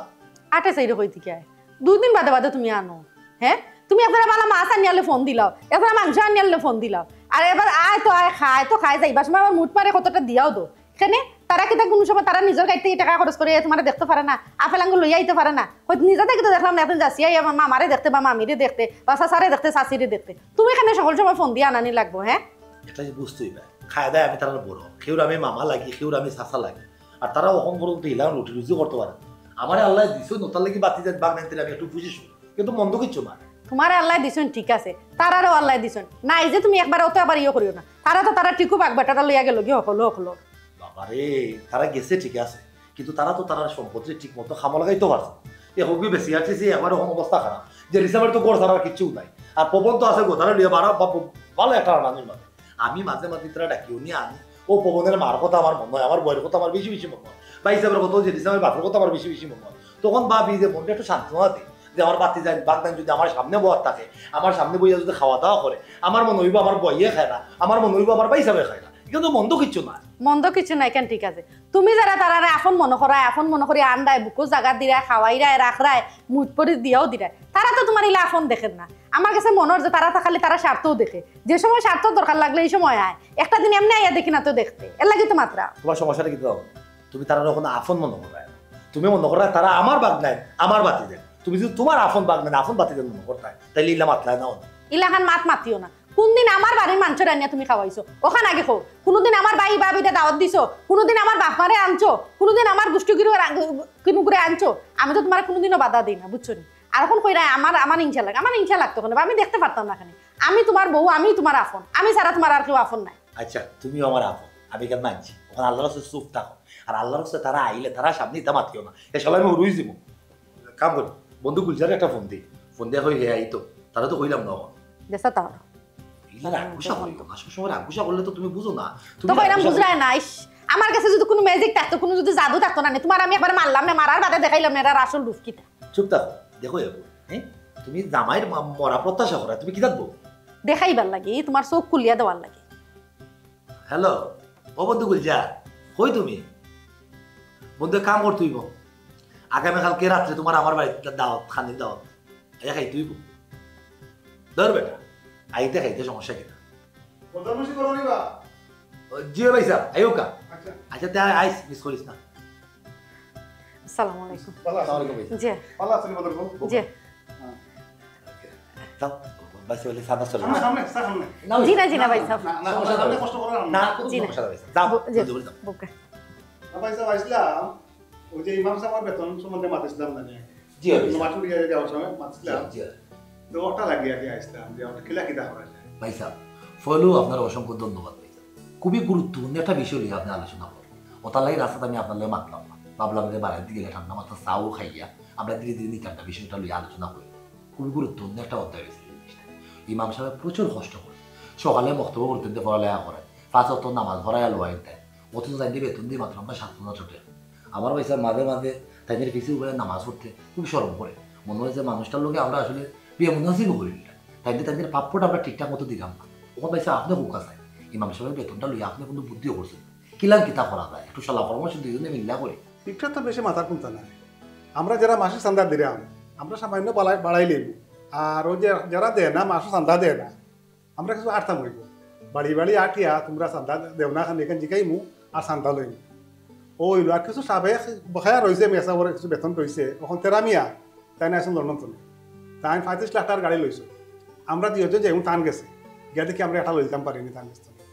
আটে চাইরে কই থাকি আয়? দুই দিন বাদে বাদে তুমি আনো, হ্যাঁ? তুমি একজরা বালা মাছ আনিয়ালে ফোন দিলাও, একজরা মাংস আনিয়ালে ফোন দিলাও, আর এবার আয় তো আয়, খায় তো খায়, যাইবার সময় আবার মুঠ মারে কতটা দিয়াও দো। কেনে? তারা কিতা কোনো সময় তারা নিজর গাড়ি থাকি টেকা খরচ করি তোমারে দেখতে পারে না? আপেল আঙ্গুর লইয়া আইতে পারে না? হয়তো নিজে থাকি তো দেখলাম না, একদিন যাচিয়া আইয়া মা-, মামারে দেখতে বা মামিরে দেখতে বা চাচারে দেখতে, চাচিরে দেখতে। তুমি কেনে সকল সময় ফোন দিয়া আনানি লাগবো, হ্যাঁ? এটা যে বুঝতে হইবে, খায় দায় আমি তারার বড়, কেউর আমি মামা লাগি, কেউর আমি চাচা লাগি। আর তারা অখন পর্যন্ত ইলাম রুটি রুজি করতে পারে না। আমারে আল্লায় দিছইন, ওটার লাগি ভাতিজাইন ভাগনাইনতে আমি একটু খুশি শুনি, কিন্তু মন্দ কিচ্ছু না। তোমারে আল্লায় দিছইন ঠিক আছে, তারারেও আল্লায় দিছইন। নাই যে তুমি একবার অত আবার ইয়ে করিও না। তারা তো তারা টিকু বাগ বেটারা লইয়া গেল গিয়ে হকলো হকলো। বাবারে, তারা গেছে ঠিক আছে, কিন্তু তারা তো তারার সম্পত্তি ঠিক মতো কামো লাগাইতে পারছে না। এ হবি বেশি আর চেয়ে একবার অখন অবস্থা খারাপ, যে হিসাবে তো ঘর ছাড়া আর কিচ্ছু নাই। আর পবন তো আছে গো, তারা লইয়া বাড়া বা-, বা-, ভালো একটা রান্না নির্মাণ। আমি মাঝে মাঝে তারা ডাকিও নিয়ে আনি, ও পবনের মার কথা আমার মনে হয়, আমার বউর কথা আমার বেশি বেশি মনে হয়, ভাই সাহেবের কথা, জেঠি সাহেবের বাপের কথা আমার বেশি বেশি মনে হয়। তখন ভাবি যে মনটা একটু সান্ত্বনা দিই, যে আমার ভাতিজাইন ভাগনাইন যদি আমার সামনে বওয়ার থাকে, আমার সামনে বইয়া যদি খাওয়া দাওয়া করে, আমার মনে হইব আমার বউয়ে খায় না, আমার মনে হইব আমার ভাই সাহেবে খায় না। কিন্তু মন্দ কিচ্ছু না। মন্দ কিচ্ছু নাই, কেন ঠিক আছে? তুমি যারা তারারে আপন মনে করায়, আপন মনে করি আন্ডায় বুকো জাগা দিরায়, খাওয়াইরায়, রাখরায়, মুত পরি দিয়াও দিরায়, তারা তো তোমার ইলা আপন দেখের না। আমার কাছে মনে হয় যে তারা তো খালি তারা স্বার্থও দেখে, যে সময় স্বার্থ দরকার লাগলে এই সময় আয়, একটা দিন এমনি আইয়া দেখি না তো দেখতে, এর লাগি তো মাতরা। তোমার সমস্যাটা কি দাও? তুমি তারা কোনো আপন মনে করায়, তুমি মনে করায় তারা আমার ভাগনাইন, আমার ভাতিজাইন। তুমি যদি তোমার আপন ভাগনাইন, আপন ভাতিজাইন মনে করতায়, তাইলে ইলা মাতলায় না অনে। ইলাখান মাত মাতিও না। কোনদিন আমার বাড়ির মানষরে আনিয়া তুমি খাওয়াইছো? অখান আগে কও। কোনোদিন আমার ভাই ভাবিরে দাওয়াত দিছো? কোনোদিন আমার বাপ মারে আনছো? কোনোদিন আমার গোষ্ঠী গিরু রা-, কিনুগুরে আনছো? আমি তো তোমারে কোনোদিনও বাধা দেই না, বুঝছো নি? আর অখন কইরায় আমার, আমার হিংসা লাগে। আমার হিংসা লাগতো কেনে? আমি দেখতে পারতাম না কেনে? আমি তোমার বউ, আমি তোমার আপন। আমি ছাড়া তোমার আর কেউ আপন নাই। আচ্ছা, তুমিও আমার আপন, আমি কেন মানছি? অখন আল্লাহর রাস্তে চুপ থাকো। আর আল্লাহর রাস্তে তারা আইলে, তারা সামনে ইতা মাতিও না। এ শালা আমি উড়ুই যাইমু। কাম করি, বন্ধু গুলজারে একটা ফোন দি। ফোন দিয়া কই, হে আইতো। তারা তো কইলাম না অখন। দেশা তাও। ইলা রাগ গুসা করিও না, সবসময় রাগ গুসা করলে তো তুমি বুঝো না। তুমি তো কইলাম রাগ গুসা বুঝরায় না, ইস, আমার কাছে যদি কোনো ম্যাজিক থাকতো, কোনো যদি জাদু থাকতো না নি, তোমার আমি একবার মারলাম না, মারার বাদে দেখাইলাম এরার আসল রূপ কিতা। চুপ থাকো, দেখো এ বউ, হ্যাঁ? তুমি জামাইর মা-, মরা প্রত্যাশা করায়, তুমি কিতা বউ? দেখাইবার লাগি, তোমার চোখ খুলিয়া দেওয়ার লাগি। হ্যালো, ও বন্ধু গুলজার, কই তুমি? বন্ধু, এক কাম করতে অইব, আগামীকালকে রাত্রে তোমার আমার বাড়িত দাওয়াত, খানির দাওয়াত, আইয়া খাইতে অইব। ধর বেটা, আইতে খাইতে সমস্যা কিতা? বদমাশি করো নি বা? ও, জি ভাই সাহেব, আইও কা। আচ্ছা। আচ্ছা, তে আইস, মিস করিস না। আসসালামু আলাইকুম। ভালো আছেন? আসসালামু আলাইকুম ভাই সাহেব। জি। ভালো আছেন বদর বাবু? জি। যাও, ভাই সাহেব, সাদা চলে। সামনে, সামনে, সামনে। না, জি না, জি না, ভাই সাহেব। না, না, সমস্যা সামনে নাই। কষ্ট করো না। না, কোনো জি না। সমস্যা নাই, ভাই সাহেব। যাও, ব-, জি, জলদি করে যাও। বুকে। না, ভাই সাহেব, আইসলাম, ওই যে ইমাম সাহেবের বেতন সম্বন্ধে মাতিছিলাম না, জি, ভাই সাহেব। মাসুল দিয়ে দেওয়ার সময় মাতিছিলাম। জি, জি। তো ওটা লাগিয়ে দিয়ে আইসলাম, যে ওটা কিলা কিতা করা যায়। ভাই সাহেব, ফয়লু আপনার অসংখ্য ধন্যবাদ ভাই সাহেব। খুবই গুরুত্বপূর্ণ একটা বিষয় নিয়ে আপনি আলোচনা করলেন। ওটার লাগি রাস্তাত আমি আপনার লগে মাতলাম না। ভাবলাম যে বাড়ির দিকে গেলে ঠান্ডা মাথা চাও খাইয়া আমরা ধীরে ধীরে নিতামটা বিষয়টা লইয়া আলোচনা করি। খুবই গুরুত্বপূর্ণ একটা অধ্যায় হয়েছে এই জিনিসটা। ইমাম সাহেব প্রচুর কষ্ট করে, সকালে মক্তব করতে পড়ালেখা করে, পাঁচ ওয়াক্ত নামাজ পড়াইয়া লওয়াইন তাই। অথচ তাইনরে বেতন দিই মাত্র আমরা সাত হাজার টেকা। আমার ভাই সাহেব মাঝে মাঝে তাইনর পিছে উবাইয়া নামাজ পড়তে খুব শরম করে। মনে হয় যে মানুষটার লগে আমরা আসলে বিয়ে মুনাসিব করি না। তাইনরে তাইনর প্রাপ্যটা আমরা ঠিকঠাক মতো দিলাম না। অখন ভাই সাহেব আপনি কউক্কা চাই, ইমাম সাহেবের বেতনটা লইয়া আপনি কোনো বুদ্ধিও করছেন। কিলান কিতা করা যায়? একটু সলা পরামর্শ দুইজনে মিল্লা করি। ইটা তো বেশি মাথার কুন্তা নায়। আমরা যারা মাসিক চান্দা দিরাম, আমরা সামান্য বাড়াই, বাড়াই লইব। আর ওই যে যারা দেয় না, মাসও চান্দা দেয় না, আমরা কিছু আটতাম অইব। বাড়ি বাড়ি আটিয়া তোমরা চান্দা দেও না, খালি এখান জিকাইমু আর চান্দা লইমু। ও অইল, আর কিছু সাবেক বকেয়া রইছে, মেসাবর কিছু বেতন রইছে, অখন তেরা মিয়া, তাইন আইছইন লন্ডন থনে। তাইন পঁয়ত্রিশ লাখ টেকার গাড়ি লইছইন। আমরা দুইজন যাইমু তান গেছে। গিয়া দেখি আমরা একটা লইতাম পারি নি তান গেছ থনে।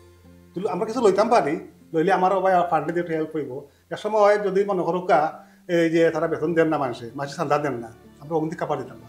তুই আমরা কিছু লইতাম পারি, লইলে আমার ভাই ফান্ডে দিয়ে একটু হেল্প অইব। এক সময় যদি মনে করউক্কা, এই যে তারা বেতন দেন না মানষে, মাসে চান্দা দেন না, আমরা অগুন দি কাপড় দিতাম না।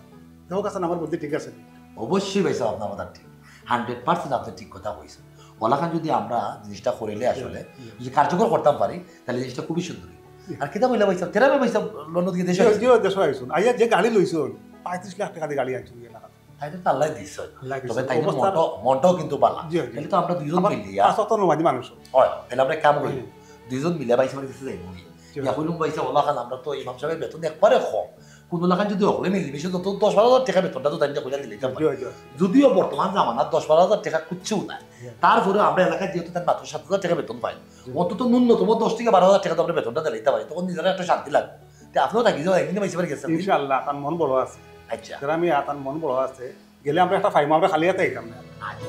দেখো কাছে আমার বুদ্ধি ঠিক আছে নি? অবশ্যই ভাই সাহেব, আপনার কথা ঠিক, হান্ড্রেড পার্সেন্ট আপনি ঠিক কথা কইছেন। ওলাখান যদি আমরা জিনিসটা করিলে আসলে জি। যদি কার্যকর করতাম পারি, তাহলে জিনিসটা খুবই সুন্দর অইব। জি। আর কিতা কইলা ভাই সাহেব, তেরা মিয়া ভাই সাহেব লন্ডন গিয়া দেশে জি, আইছইন। জি, দেশে আইছইন। আইয়া যে গাড়ি লইছইন, পঁয়ত্রিশ লাখ টেকা দিয়া গাড়ি আনছইন, ইয়ে না। তাই তো আল্লাহ দিছে। আল্লাহ দিছে। তবে তাই অবস্থা মনটাও, মনটাও কিন্তু বালা। জি, জি। তাহলে তো আমরা দুইজন আমার মিলিয়া পাঁচ ওয়াক্ত নমাজি মানুষ। হয়, তাহলে আমরা এক কাম করি। হুম। দুইজন মিলে ভাই সাহেবের গেছে যাইমু নি। জি। ইয়া কইলাম, "ভাই সাহেব, ওলা খান, আমরা তো ইমাম সাহেবের বেতন একবারে কম। কোনো লাখান যদি হকলে মিলিমিশে যত দশ বারো হাজার টেকা বেতনটা তো তাইন কইরা দিলে জি, জি। যদিও বর্তমান জামানাত দশ বারো হাজার টেকা কিচ্ছু নাই। জি। তারপরে আমরা এলাকায় যেহেতু তার মাত্র সাত হাজার টেকা বেতন পাই, জি। অন্তত ন্যূনতম দশ থেকে বারো হাজার টেকা তো আমরা বেতনটা দিলাইতে পারি, তখন নিজেরা একটা শান্তি লাগে।" তে আপনিও থাকি যাও, একদিন ভাই সাহেবের গেছে। ইনশাআল্লাহ, তার মন বড় আছে। আচ্ছা। যারা আমি আর তার মন বড় আছে, গেলে আমরা একটা পাইমু, আমরা খালি হাতে আইতাম না। আচ্ছা।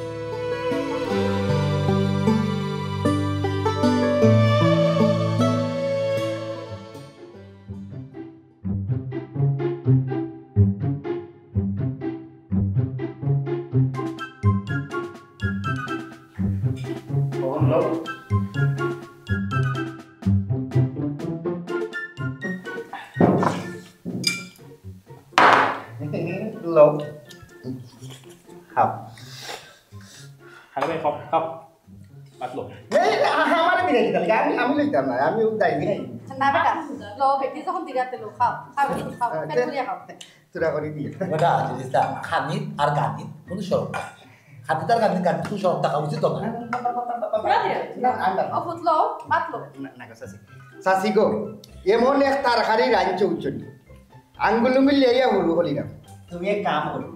লও। খাও। আরে ভাই, খাও, খাও। মাতলো। এই, আ-, আমারে দিলে কিতা লাগি? আমি, আমি লইতাম না, আমি ও যাই নাই। না বেটা, লও বেটি যখন দিরাতে লও, খাও, খাও বেটি, খাও, আ, পেট তে-, ভরিয়া খাও। তোরা করে দিয়ে। বেটা, জিনিসটা খানিত আর গানিত কোনো শরম নাই। আতে তার গান্ধী গান্ধী তুই সব টাকা উচিত তো না। না, না, না, না, না, না, না, না, না। না, না, না। ও ফুটলো, পাতলো। না, না, চাচি। চাচি গো, এমন এক তরকারি রাঁধছো উঠছো নি। আঙ্গুল উঙ্গুল লইয়া হুরু করি না। তুমি এক কাম করো,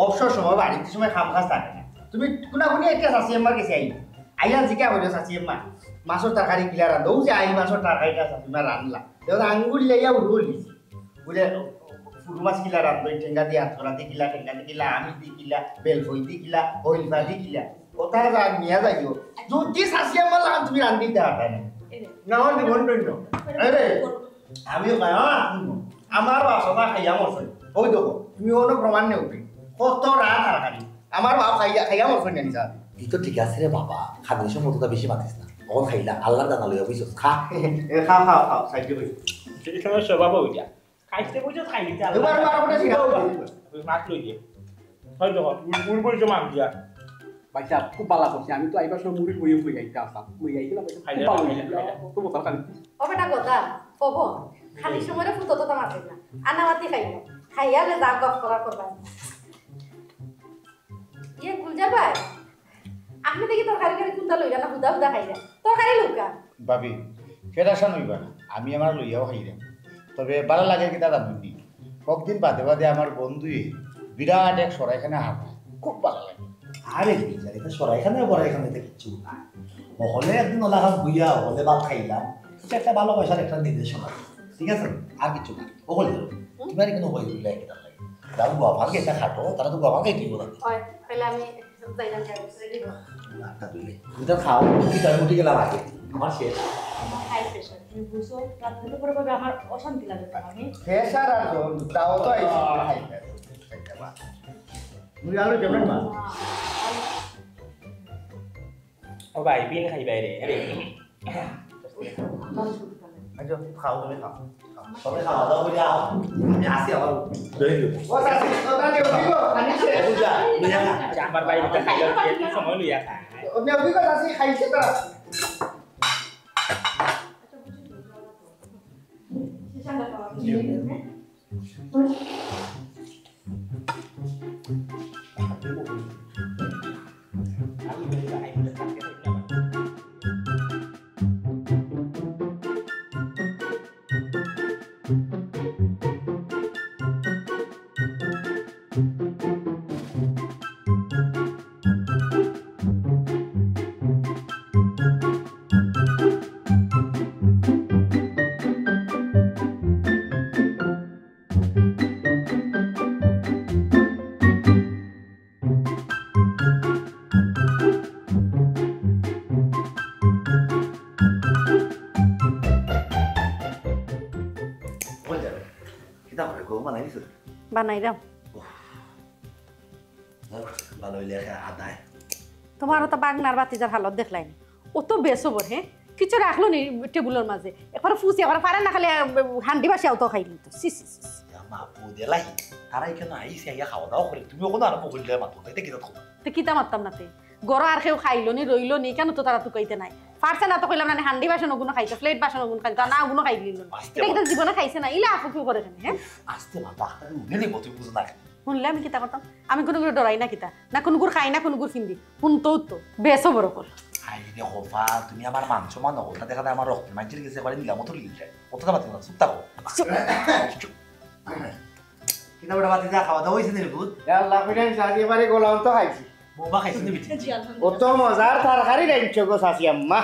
অবসর সময় বাড়িত সময় কাম কাজ থাকে না, তুমি কুনা কুনি একটা চাচি আম্মার গেছে আইও, আইয়া জিকা করিও, "চাচি আম্মা, মাছর তরকারি কিলা রান্ধো?" ও যে আই মাছর তরকারিটা চাচি আম্মা রান্ধলা, দেখো আঙ্গুল লইয়া হুরু করিছে। বুলে, "ফুরু মাছ কিলা রান্ধো, ঠেঙ্গা দি, আতকরা দি কিলা, ঠেঙ্গা দি কিলা, আমিষ দি কিলা, বেলফই দি কিলা, হইলফা দি কিলা।" ওটা যা নিয়া যাইও। যদি চাচি আম্মার লাখান তুমি রান্ধি দিতা পারতায় না। এই যে। না, আমার জীবন ধন্য। আরে, আমিও কই, হ্যাঁ, শুনো। আমার বাপ চাচা খাইয়া মরছইন। ওই দেখো, তুমি অনো প্রমাণ নেও কি? কত রাত আর খালি। আমার বাপ খাইয়া, খাইয়া মরছইন জানি স্যার। ই তো ঠিক আছে রে বাবা, খানির সময় তো বেশি মাতিস না। অখন খাইলা, আল্লাহর দানা লইয়া বইছস, খা। এ, খাও, খাও, খাও, সাইডে বইছো। এই সময় স্বভাব হইয়া। খাইতে বইছো, খাইতে আল্লাহ। এবার, এবার, এবার, এবার। মাছ লই দে। হয় তো, উড়, উড় বইছো মাছ দিয়া। ভাইসাব, খুব ভালা করছে। আমি তো আইবার সময় মুড়ি বইয়ে বইয়ে আইতে আসলাম। বইয়ে আইতে না, ভাইসাব, খাইলে, খুব ভালা খাইলে, হইছে। খাইলে। তো মজার খালি। ও বেটা গদা, কব, খালি সময় ফুটো তো মাতিস না। আনামাতি খাইল। খাইয়া লে যা গপ করার করবা। ইয়ে গুলজার ভাই, আপনি দেখি তরকারি করে কুনটা লইরা না হুদা হুদা খাইরা? তরকারি লউক্কা। ভাবি, ফেরাশান হইবা না, আমি আমার লইয়াও খাইরাম। তবে ভালা লাগে কিতা জানো নি? কতদিন বাদে বাদে আমার বন্ধুয়ে বিরাট এক সরাইখানা হারপায়, খুব ভালা লাগে। আরে গুলজার, ইটা সরাইখানা বড়াইখানা, ইটা কিচ্ছু না। হকলে একদিন ওলাখান বইয়া হকলে ভাত খাইলাম, ইটা একটা ভালোবাসার একটা নিদর্শন আছে, ঠিক আছে? আর কিচ্ছু না। হকল তোমার এখানে হই দিলে কিতা লাগে? যাও, গোয়া ভাত খাইতে খাটো, তারা তো গোয়া ভাত খাইতে দিব না। হয়, তাহলে আমি যাইলাম, যাই, রেডি হও। আটটা দুই। তুমি তো খাও, কি তার মুটি গেলাম আগে। আমার শেষ। আমার হাই প্রেশার, তুমি বুঝো, রাত দুটো পরে ভাবে আমার অশান্তি লাগে তো আমি। প্রেশার আর জ্বর, তাও তো আইছে। High pressure. মুড়ি আলু কেমন মা? ও ভাই, বিন খাই বাইরে, আরে। আচ্ছা, খাও, তুমি খাও। খাও। সবাই খাওয়া দাওয়া করে আও। আমি আসি আবার। ও, চাচি, ও, চাচি, ও, কি গো? আনি শেষ। বুঝা, বুঝা না। আচ্ছা, আমার ভাই, এটা খাইলে একটু সময় লইয়া খায়। ও, নে, কি গো, চাচি, খাইছে তারা? ওই যাবে। কিতা করে গো, বানাই দিছো? বানাইরাম। উফ। যাক, ভালা অইলে একে আদায়। তোমার তো বাগনার বাতিজার হালত দেখলায় নি। অত বেসবর, হে? কিছু রাখলো নি টেবুলর মাঝে। একবার ফুসি, একবার পারে না খালি, আহ, হান্ডি বাসি আউতো খাইলি তো। ছি, ছি, ছি, ছি। ইয়া মাবুদ এলাহি, তারা ইখানো আইছে, আইয়া খাওয়া দাওয়া করে। তুমি অখন আরম্ভ করিলে মাতো, ইটা কিতা খবর? তে কিতা মাততাম না তে? ঘরো আর কেউ খাইলো নি, রইলো নি, কেনে তো তারা তুকাইতে নাই? পারছে না তো কইলাম না নি, হান্ডি বাসন অগুনো খাইতো, প্লেট বাসন অগুনো খাইতো, না অগুনো খাইলিলো না। আস্তে ইটা কিতা মাতো। জীবনে খাইছে না, ইলা আফু কিউ করে কেনে, হে? আস্তে মাতো, আখতারে উঠে নিব, তুমি বুঝো না কেনে? হুনলে আমি কিতা করতাম? আমি কুনুগুরে ডরাই না কিতা? না কুনুগুর খাই না কুনুগুর ফিন্দি। হুনতোউ তো। বেসবর অকল। হায় রে কপাল, তুমি আমার মান সম্মান অকলতা দেখা যায় আমার রক্তের মাঝে গেছে, একবারে নিলাম তো লিল যায়। অতটা মাতিও না, চুপ থাকো। চুপ। চুপ। কিতা বেটা বাতিজা, খাওয়া দাওয়া অইছে নি রে পুত? ইয়া আল্লাহ, কইরা আমি সাজি এবারে গোলাম তো খাইছি। বৌমা খাইছে নি বেটি? জি, আলহামদুলিল্লাহ। অত মজার তরকারি রাইনছো গো চাচি আম্মা।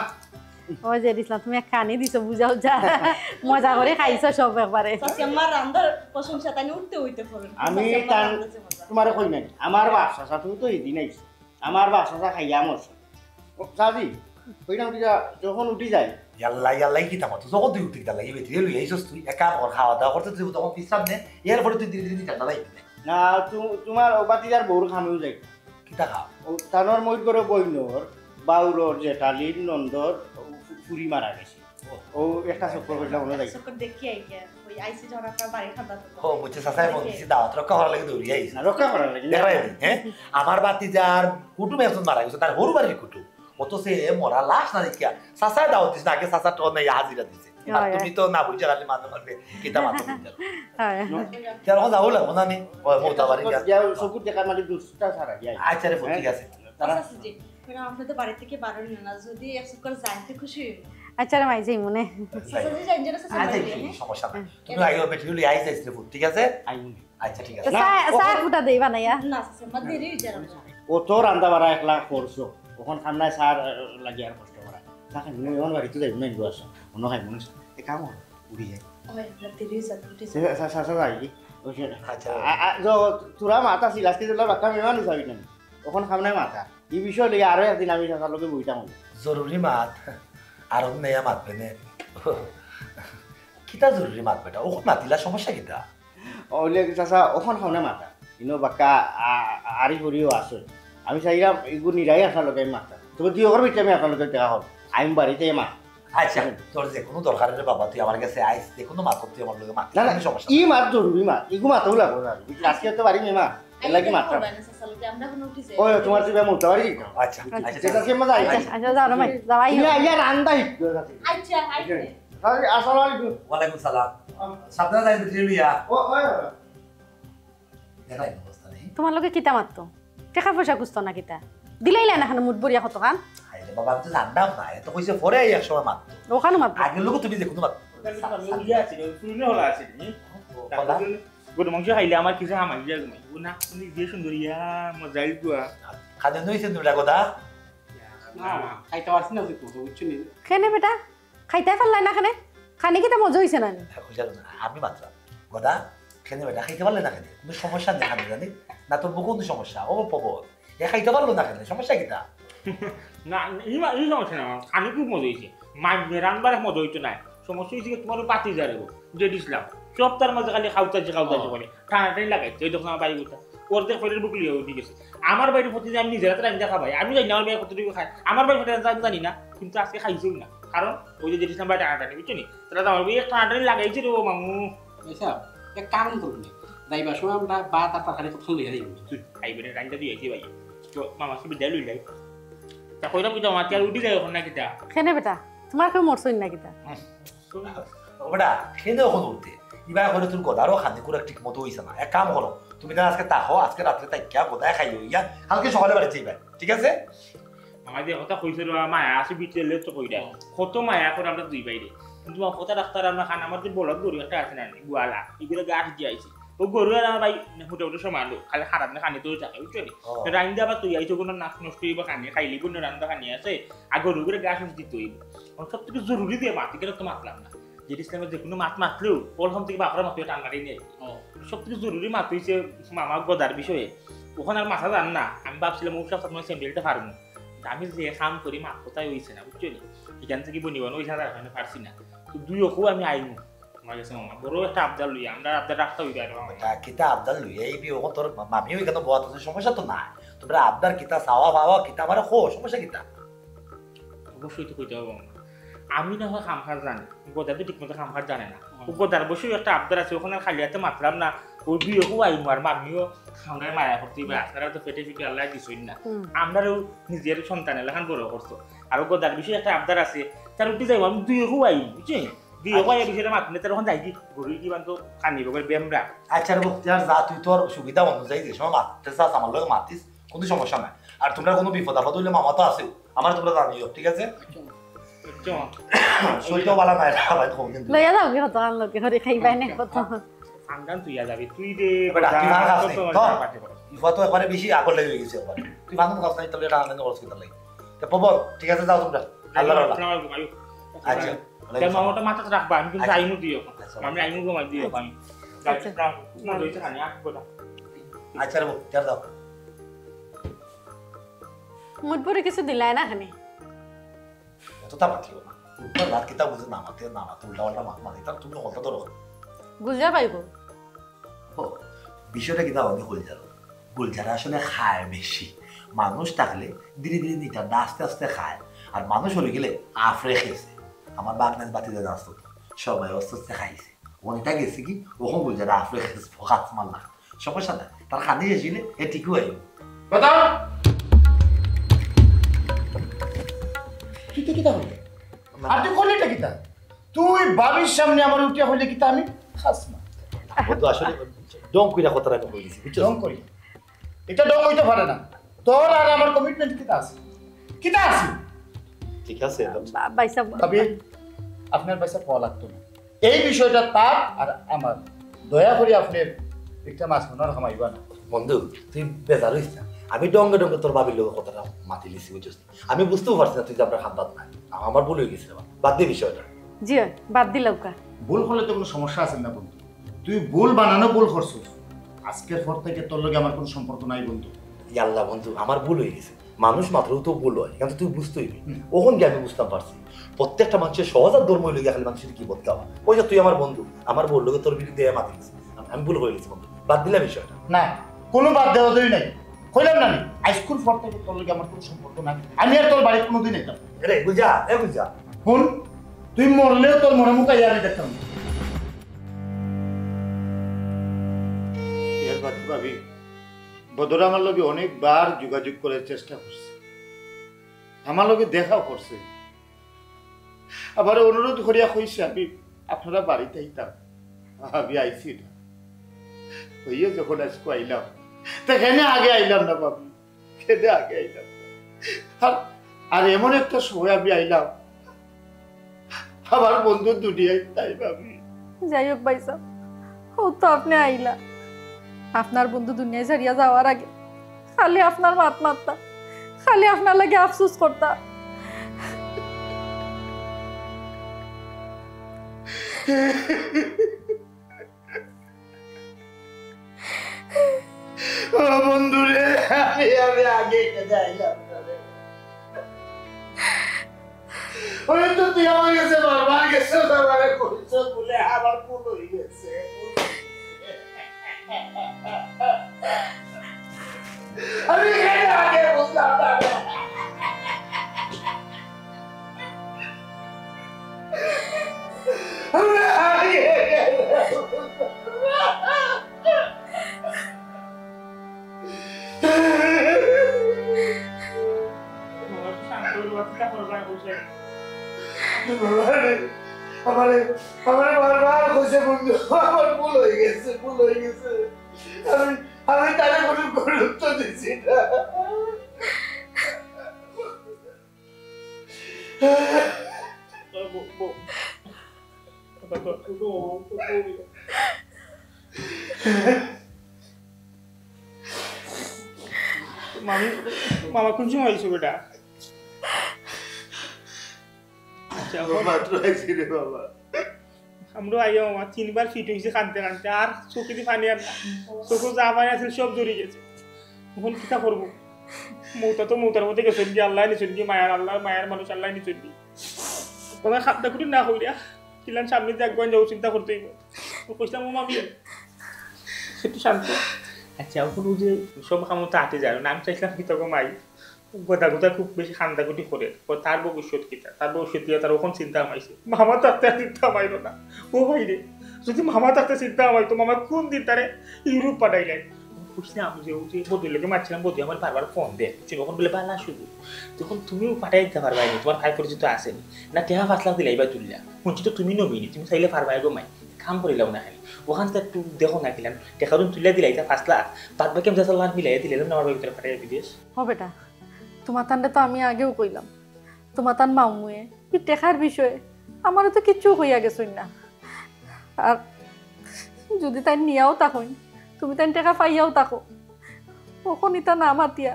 ওই যে দিছলাম, তুমি এক কানি দিছো, বুঝাও যা। মজা করে খাইছো সব একবারে। চাচি আম্মার রান্নার প্রশংসা তাই উঠতে হইতে পারে। আমি চাচি আম্মার তান-, রান্না যে মজা। তোমারে কই নাই, আমার বাপ চাচা, তুমি তো এই দিন আইছো। আমার বাপ চাচা খাইয়া মরছে। ও, চাচি, কইলাম কি যা, যখন উঠি যাই। ইয়াল্লা, ইয়াল্লা, কিতা মাতো? যখন তুই উঠি গেলা, এই বেটি লই আইছস তুই, এক কাম কর, খাওয়া দাওয়া করতে তুই তখন বিশ্রাম নে, এরপরে তুই ধীরে ধীরে নিতে যাবে। না, তু-, তোমার ও বাতিজার বউর খামেও যাই। কিতা খাম? ও, তানর মইর ঘরো বইনর, বাউরর, জেঠালির, নন্দর, ও ফু-, ফুরি মারা গেছে। ও। ও একটা চক্কর কইলা মনে যাই। চক্কর দেখি আই গিয়া, ওই আইসি যখন আপনার বাড়ি খান্দা তো। ও, বুঝছি, চাচায় ফোন দিছি, দাওয়াত রক্ষা করার লাগি দৌড়ি আইছি। না, রক্ষা করার লাগি। দেখলাই নি, হ্যাঁ? আমার বাতিজার কুটুম একজন মারা গেছে, তার হরু বাড়ির কুটুম। অত সে মরা লাশ না দেখিয়া, চাচায় দাওয়াত দিছে না, আগে চাচার ঠোনে হাজিরা দিছে। আর হয়, তুমি হয়। তো না বুঝে খালি মাঝে মাঝে কিতা মাতো বুঝে। হয়। তেরো যাবো লাগবো না নি? ও, মৌতা বাড়ি গিয়া। গিয়া চকুর দেখার মাঝে দুষ্টা ছাড়া গিয়া। আচ্ছা রে, ঠিক আছে। আচ্ছা, চাচি, মানে আপনি তো বাড়ি থেকে বারোই না, যদি এক চক্কর যাইতে খুশি হইব। আচ্ছা রে মাই, যাইমু নে। চাচা, যে যাইন যেন চাচা, আচ্ছা, বাড়ি থেকে, হ্যাঁ? সমস্যা নাই। তুমি আইও, বেটি লইয়া আইস, আইস রে ফুট, ঠিক আছে? আইমু নে। আচ্ছা, ঠিক তো আছে। চা চা ফুটা দেই বানাইয়া। না চাচা, আমার দেরি হয়ে যাবে। ও তোর রান্দা বাড়া একলা করছো, ওখান খান্নায় সার লাগি আর কষ্ট করা। না, খালি মনে হয় বাড়িতে যাইব না, ইন্দু আসা। মনে হয় মনে হয় এ কাম হয়, উঠি যায়। হয়, আপনার দেরি হয়ে যাবে, উঠে সে যাবে। সা- সা- সা- যাই কি? ওই সে- আচ্ছা। আ- আ- য- তোরা মাথা ছিল, আজকে যেগুলো বাক্কা মেহমান যাবি না, ওখান খামনায় মাথা। এই বিষয় লইয়া আরো একদিন আমি চাচার লগে বইতাম। জরুরি মাত, আর নেয়া মাতবে নে। কিতা জরুরি মাত বেটা, ওখান মাতিলা সমস্যা কিতা? ওইলে চাচা ওখান খামনায় মাথা, ইনো বাক্কা আ- আ- আরি করিও আছে। আমি চাইলাম এগু নিরাই আপনার লগে আমি মাথা। তবে দুই ওখান ভিতরে আমি আপনার লগে দেখা হব। আমি বাড়িতে মা। আচ্ছা, তোর যে কোনো দরকারে রে বাবা, তুই আমার কাছে আইস, যে কোনো মাত তুই আমার লগে মাত, না না, কোনো সমস্যা ই নাই। মাত জরুরি মাত, এগু মাতও লাগবো না। আজকে তো বাড়ি নেই মা, এর লাগি মাতলাম। আমরা এখন উঠে যাই। ওই তোমার তুই মনটা বাড়ি দিতাম। আচ্ছা, আচ্ছা, যেটা সে মজা আইছে। আচ্ছা, যাও রে মাই, যাও আই। ইয়া ইয়া রান্দা হিট। আচ্ছা, আইসে। আসসালামু আলাইকুম। ওয়ালাইকুম সালাম। সাবধানে যাই, বেটি লইয়া। ও ওই দেখাই অবস্থা নেই। তোমার লগে কিতা মাততো? টেকা পয়সা খুঁজতো না কিতা? দিলাইলা না কেনে মুঠ ভরিয়া কতখান? আরে বাবা, আমি তো জানতাম না, এ তো কইছে পরে এক সময় মাত। ওখানে মাততো। আগের লোক তুমি যে কোনো মাত। ইয়া আছে, ফুলনে হলা আছে নি। কলা? গরু মাংস খাইলে আমার কিছু হামাই যায় ঘুমাই। ও না, তুমি যে সুন্দর ইয়া, মজা আইবো। খাদ্য নইছে তুমি বেটা কথা। না, না, খাইতে পারছি না যে কথা, বুঝছো নি? কেনে বেটা? খাইতে পারলাই না কেনে? খানি কিতা মজা হইছে না নি? বুঝলাম না, আমি মাতলাম। কথা, খেনে বেটা খাইতে পারলে না কেনে? কোনো সমস্যা নেই, খানি জানি। না তোর বুকে কোনো সমস্যা, ও পবন। এ খাইতে পারলো না কেনে? সমস্যা কিতা? না, এই মা-, এই সমস্যা না, খানি খুব মজা হইছে। মা, রানবার এক মজা হইতো না। সমস্যা হইছে কি, তোমার বাতি যারে গো, যে দিছিলাম। সব তার মাঝে খালি খাউতা আছে, খাউতা আছে করে। টানাটানি লাগাইছে, ওই দেখো আমার বাড়ি উঠা। অর্ধেক পেটের ভুক লিয়ে উঠি গেছে। আমার বাড়ির প্রতি যে আমি নিজের হাতে রান্ধা খাবাই, আমি জানি না আমার মেয়ে কতটুকু খায়। আমার বাড়ির পেটে আমি জানি না, কিন্তু আজকে খাইছেও না। কারণ ওই যে দিছিলাম বাড়ি টানাটানি, বুঝছো নি? তাহলে তো আমার বউ এক টানাটানি লাগাইছে রে ও মামু। আচ্ছা, এক কাম করবো না। যাইবার সময় আমরা ভাত আর তরকারি কত লইয়া যাইব। আইবে রে, রান্দা দিয়ে আইছি ভাই। তো মামা কি বিদায় লইলাই। তা কইলাম কি, তো আমার কি আর উঠি যায় এখন না কিতা? কেনে বেটা? তোমার কেউ মরছইন না কিতা? ও বেটা, খেয়ে দেও এখন উঠতে। ইবার করে তোর গদারও খানি করে ঠিক মতো হইছে না। এক কাম করো, তুমি তাহলে আজকে তাকো, আজকে রাত্রে তাকিয়া গদায় খাইও ইয়া, কালকে সকালে বাড়ি যাইবা, ঠিক আছে? আমার যে কথা কইছিল, মায়া আছে বিটলে তো কইরা। কত মায়া করে আমরা দুই ভাইরে। কিন্তু আমার কথা রাখতে আর আমরা খান, আমার যে বলদ গরু একটা আছে না, গুয়ালা, এগুলো গাছ দিয়ে আইছে। ও গরু আর আমার ভাই মোটামুটি সমান লোক, খালি খারাপ না খানি তো থাকে, বুঝছো নি? ও। তো রান্দা আবার তুই আইছো, কোনো নাক নষ্ট হইব খানি, খাইলে কোনো রান্দা খানি আছে, আর গরু করে গাছ দিতে হইব। আমার সব থেকে জরুরি দিয়ে মাতি গেলে তো মাতলাম না। যে ইসলামের যে কোনো মাত মাতলেও, প্রথম থেকে বাপরা মাতলে টানাটানি নেই। সব থেকে জরুরি মাত হইছে মামা গদার বিষয়ে। ওখানে আর মাথা যান না, আমি ভাবছিলাম ও সব আপনার স্যান্ডেলটা পারবো। আমি যে কাম করি মাত কথাই হইছে না, বুঝছো নি? এখান থেকে বনিবন ওই সাথে এখানে পারছি না। তো দুই অকু আমি আইমু। আমার গেছে মামা, বড় একটা আবদার লইয়া, আমরা আবদার রাখতে হইবে আর মামা। তা কিতা আবদার লইয়া এই বিয়ে ওখান তোর মামিও এখানে বহাত আছে, সমস্যা তো নাই। তোমরা আবদার কিতা, চাওয়া পাওয়া কিতা, আমার খো, সমস্যা কিতা? অবশ্যই তো কইতে হবে মামা। আমি না হয় কাম কাজ জানি, গদা তো ঠিক মতো কাম কাজ জানে না। ও গদার বসেও একটা আবদার আছে, ওখানে খালি হাতে মাতলাম না। ও দুই অকু আইমু আর মামিও আমরা মায়া করতে হইবে, আপনারা তো পেটে ফিটে আল্লাহ দিছইন না। আমরারও নিজের সন্তান এলাখান বড় করছো। আর ও গদার বিষয়ে একটা আবদার আছে, তার উঠে যাইবো, আমি দুই অকু আইমু, বুঝছি? দুই অকু আইয়া বিষয়টা মাতলে তার ওখানে যাই কি? গরু কি বান্ধব খানি বগর বেমরা। আচ্ছা রে বক্তিয়ার, যা তুই তোর সুবিধা অনুযায়ী যে সময় মাততে চাস আমার লগে মাতিস, কোনো সমস্যা নাই। আর তোমরা কোনো বিপদ আপদ হইলে মামা তো আছে, আমার তোমরা জানিও, ঠিক আছে? বুঝছো? শরীরটাও ভালো নাই, এটা ভাই কম কিন্তু। লইয়া যাও কি কত আনলো কি করে খাইবাই না কত? খানদান তুই যা যাবি, তুই রে বেটা, তুই বাবা, ভাগ আছে, কত ধর। পাঠে পড়ে। ইফা তো একবারে বেশি আগর লেগে গেছে একবারে। তুই ভাঙন খাস নাই, তাহলে এটা আনন্দ করছ কিতা লাগি? তো পবন, ঠিক আছে, যাও তোমরা। আল্লাহ আল্লাহ। আসসালামু আলাইকুম, আয়ু। আচ্ছা। তাই মামাটা মাথা রাখবা, আমি কিন্তু আচ্ছা। আইমু দিও। আচ্ছা। আমি আইমু ঘুমাই দিও, আমি। আচ্ছা। মনে হইছে খানি, আর কি কথা? আচ্ছা রে বউ, যাও, যাও। মুঠ ভরি কিছু দিলাই না খানি? এতটা মাতিও না। উল্টা রাত কিতা বুঝে না মাতে, না মাতে, উল্টা পাল্টা মাত মাতে, তার তুমি হলতা ধরো। গুলজার ভাই গো। ও, বিষয়টা কিতা হলে গুলজার? গুলজার আসলে খায় বেশি। মানুষ থাকলে ধীরে ধীরে নিতে হয়, আস্তে আস্তে খায়। আর মানুষ হলে গেলে আফরে খেয়েছে। আমার বাগনান বাতি দিয়ে আসতো, সবাই আস্তে আস্তে খাইছে। অনিতা গেছে কি, ওখান গুলজার আফরে খেয়েছে, ফোকাস মারলা। সমস্যা নাই, তার খানি শেষ হইলে এ ঠিকই আইব। কথা। তুই তো কিতা হইলে? আর তুই করলি এটা কিতা? তুই বাবির সামনে আমার উঠিয়া হইলে কিতা আমি খাস না। বন্ধু, আসলে ডং কইরা কথাটা আমি কই দিছি, বুঝছো? ডং করি। এটা ডং হইতে পারে না। তোর আর আমার কমিটমেন্ট কিতা আছে? কিতা আছে? ঠিক আছে, এখন বা- ভাইসাব, ভাবি, আপনার পয়সা পাওয়া লাগতো না। এই বিষয়টা তার আর আমার। দয়া করে আপনি একটা মাছ মনার খামাইবা না। বন্ধু, তুই বেজার হইস না। আমি ডঙ্গে ডঙ্গে তোর ভাবির লগে কথাটা মাতি লিছি, বুঝছস? আমি বুঝতেও পারছি না তুই যে আমরা খান্দাত নাই। আমার ভুল হয়ে গেছে রে বাবা। বাদ দে বিষয়টা। জি অয়, বাদ দিলাউক্কা। ভুল করলে তো কোনো সমস্যা আছে না বন্ধু, তুই ভুল বানানো ভুল করছস। আজকের পর থেকে তোর লগে আমার কোনো সম্পর্ক নাই বন্ধু। ইয়াল্লা বন্ধু, আমার ভুল হয়ে গেছে। মানুষ মাত্রও তো ভুল হয়, কিন্তু তুই বুঝতে হইবে। ওখান গিয়ে আমি বুঝতাম পারছি, প্রত্যেকটা মানুষের সহজাত ধর্ম হইলে গিয়ে খালি মানুষের কি বদলাওয়া। ওই যে তুই আমার বন্ধু, আমার বউর লগে তোর বিরুদ্ধে মাতি গেছে। আমি, আমি ভুল করে গেছি বন্ধু, বাদ দিলাম বিষয়টা। না, কোনো বাদ দেওয়া দেওয়ি নাই। কইলাম না নি, আইজকুর পর থেকে তোর লগে আমার কোনো সম্পর্ক নাই। আমি আর তোর বাড়ি কোনোদিন আইতাম না। এরে গুলজা, এ গুলজা। হুন, তুই মরলেও তোর মনে মুখ আইয়া আমি দেখতাম না। এর বাদে ভাবি, বদর আমার লগে অনেকবার যোগাযোগ করার চেষ্টা করছে, আমার লগে দেখাও করছে, আবার অনুরোধ করিয়া কইছে আমি আপনারা বাড়িত আইতাম, আমি আইছি না। হইয়া যখন আজকে আইলাম, তা কেনে আগে আইলাম না ভাবি, কেনে আগে আইলাম না? আর, আর এমন একটা সময় আমি আইলাম, আমার বন্ধু দুনিয়াত নাই ভাবি। যাই হোক ভাইসাব, ও তো আপনি আইলা। আপনার বন্ধু দুনিয়ায় ছাড়িয়া যাওয়ার আগে খালি আপনার মাত মাততা, খালি আপনার লাগি আফসোস করতা। ও বন্ধু রে, আমি, আমি আগে কেনে আইলাম না রে। ওই তো তুই আমার কাছে বারবার গেছিস, আমারে কইছস বলে আমার ভুল হয়ে গেছে। আমি কেনে আগে বুঝলাম না রে। আমি আগে কেনে বুঝলাম না। আমারে, আমারে, আমারে বারবার কইছে বন্ধু, আমার ভুল হয়ে গেছে, ভুল হয়ে গেছে। আমি, আমি তারে কোনো গুরুত্ব দিছি না। মামি, মামা কোন সময় আইছো বেটা? আচ্ছা, এখন মাত্র আইছি রে বাবা। আমরা আইয়া মামা তিনবার ফিট হইছে কানতে কানতে, আর চোখে দি পানি আর না। চোখে যা পানি আছিল সব ঝরি গেছে। এখন কিতা করবো? মৌতা তো মৌতার মধ্যে গেছেন কি, আল্লাহ নিছেন কি, মায়ার আল্লাহ, মায়ার মানুষ আল্লাহ নিছেন কি। তোমার খাদ্য খুঁটি না কইরা, কিলান সামনে দিয়ে একবার যাও চিন্তা করতে হইব। তো কইছিলাম, ও মামি, একটু শান্ত। আচ্ছা, এখন ওই যে সব কামো তো আটে যায় না, আমি চাইছিলাম কি তখন মাই গদা গদা খুব বেশি কান্দাকুটি করে, ও তার ভবিষ্যৎ কিতা, তার ভবিষ্যৎ কিতা, তার ওখান চিন্তা হামাইছে। মামা থাকতে আর চিন্তা হামাইলো না। ও ভাই রে, যদি মামা থাকতে চিন্তা হামাইতো, মামা কোন দিন তারে ইউরোপ পাঠাইলেন? বুঝলাম যে ও যে বদুর লোকে মারছিলাম, বদু আমার বারবার ফোন দেয়, বুঝছো? ওখান বলে বালা শুধু, তখন তুমিও পাঠাই দিতে পারবায় নি, তোমার খাই পরিচিত আসেনি না, টেহা পাঁচ লাখ দিলাইবা তুললা, শুনছি তো তুমি নবীনি, তুমি চাইলে পারবায় গো মাই, কাম করিলাও না খালি, ওখান তো একটু দেখো না কিলান, টেকা দিন তুলিয়া দিলাই তা পাঁচ লাখ, বাদ বাকি আমি দশ লাখ মিলাইয়া দিলাম না আমার ভিতরে পাঠাইয়া বিদেশ। হ বেটা, তোমার তানরে তো আমি আগেও কইলাম, তোমার তান মামুয়ে এই টেকার বিষয়ে আমারে তো কিচ্ছু কইয়া গেছইন না। আর যদি তাই নিয়াও থাকইন, তুমি তাই টেকা পাইয়াও থাকো, অখন ইতা না মাতিয়া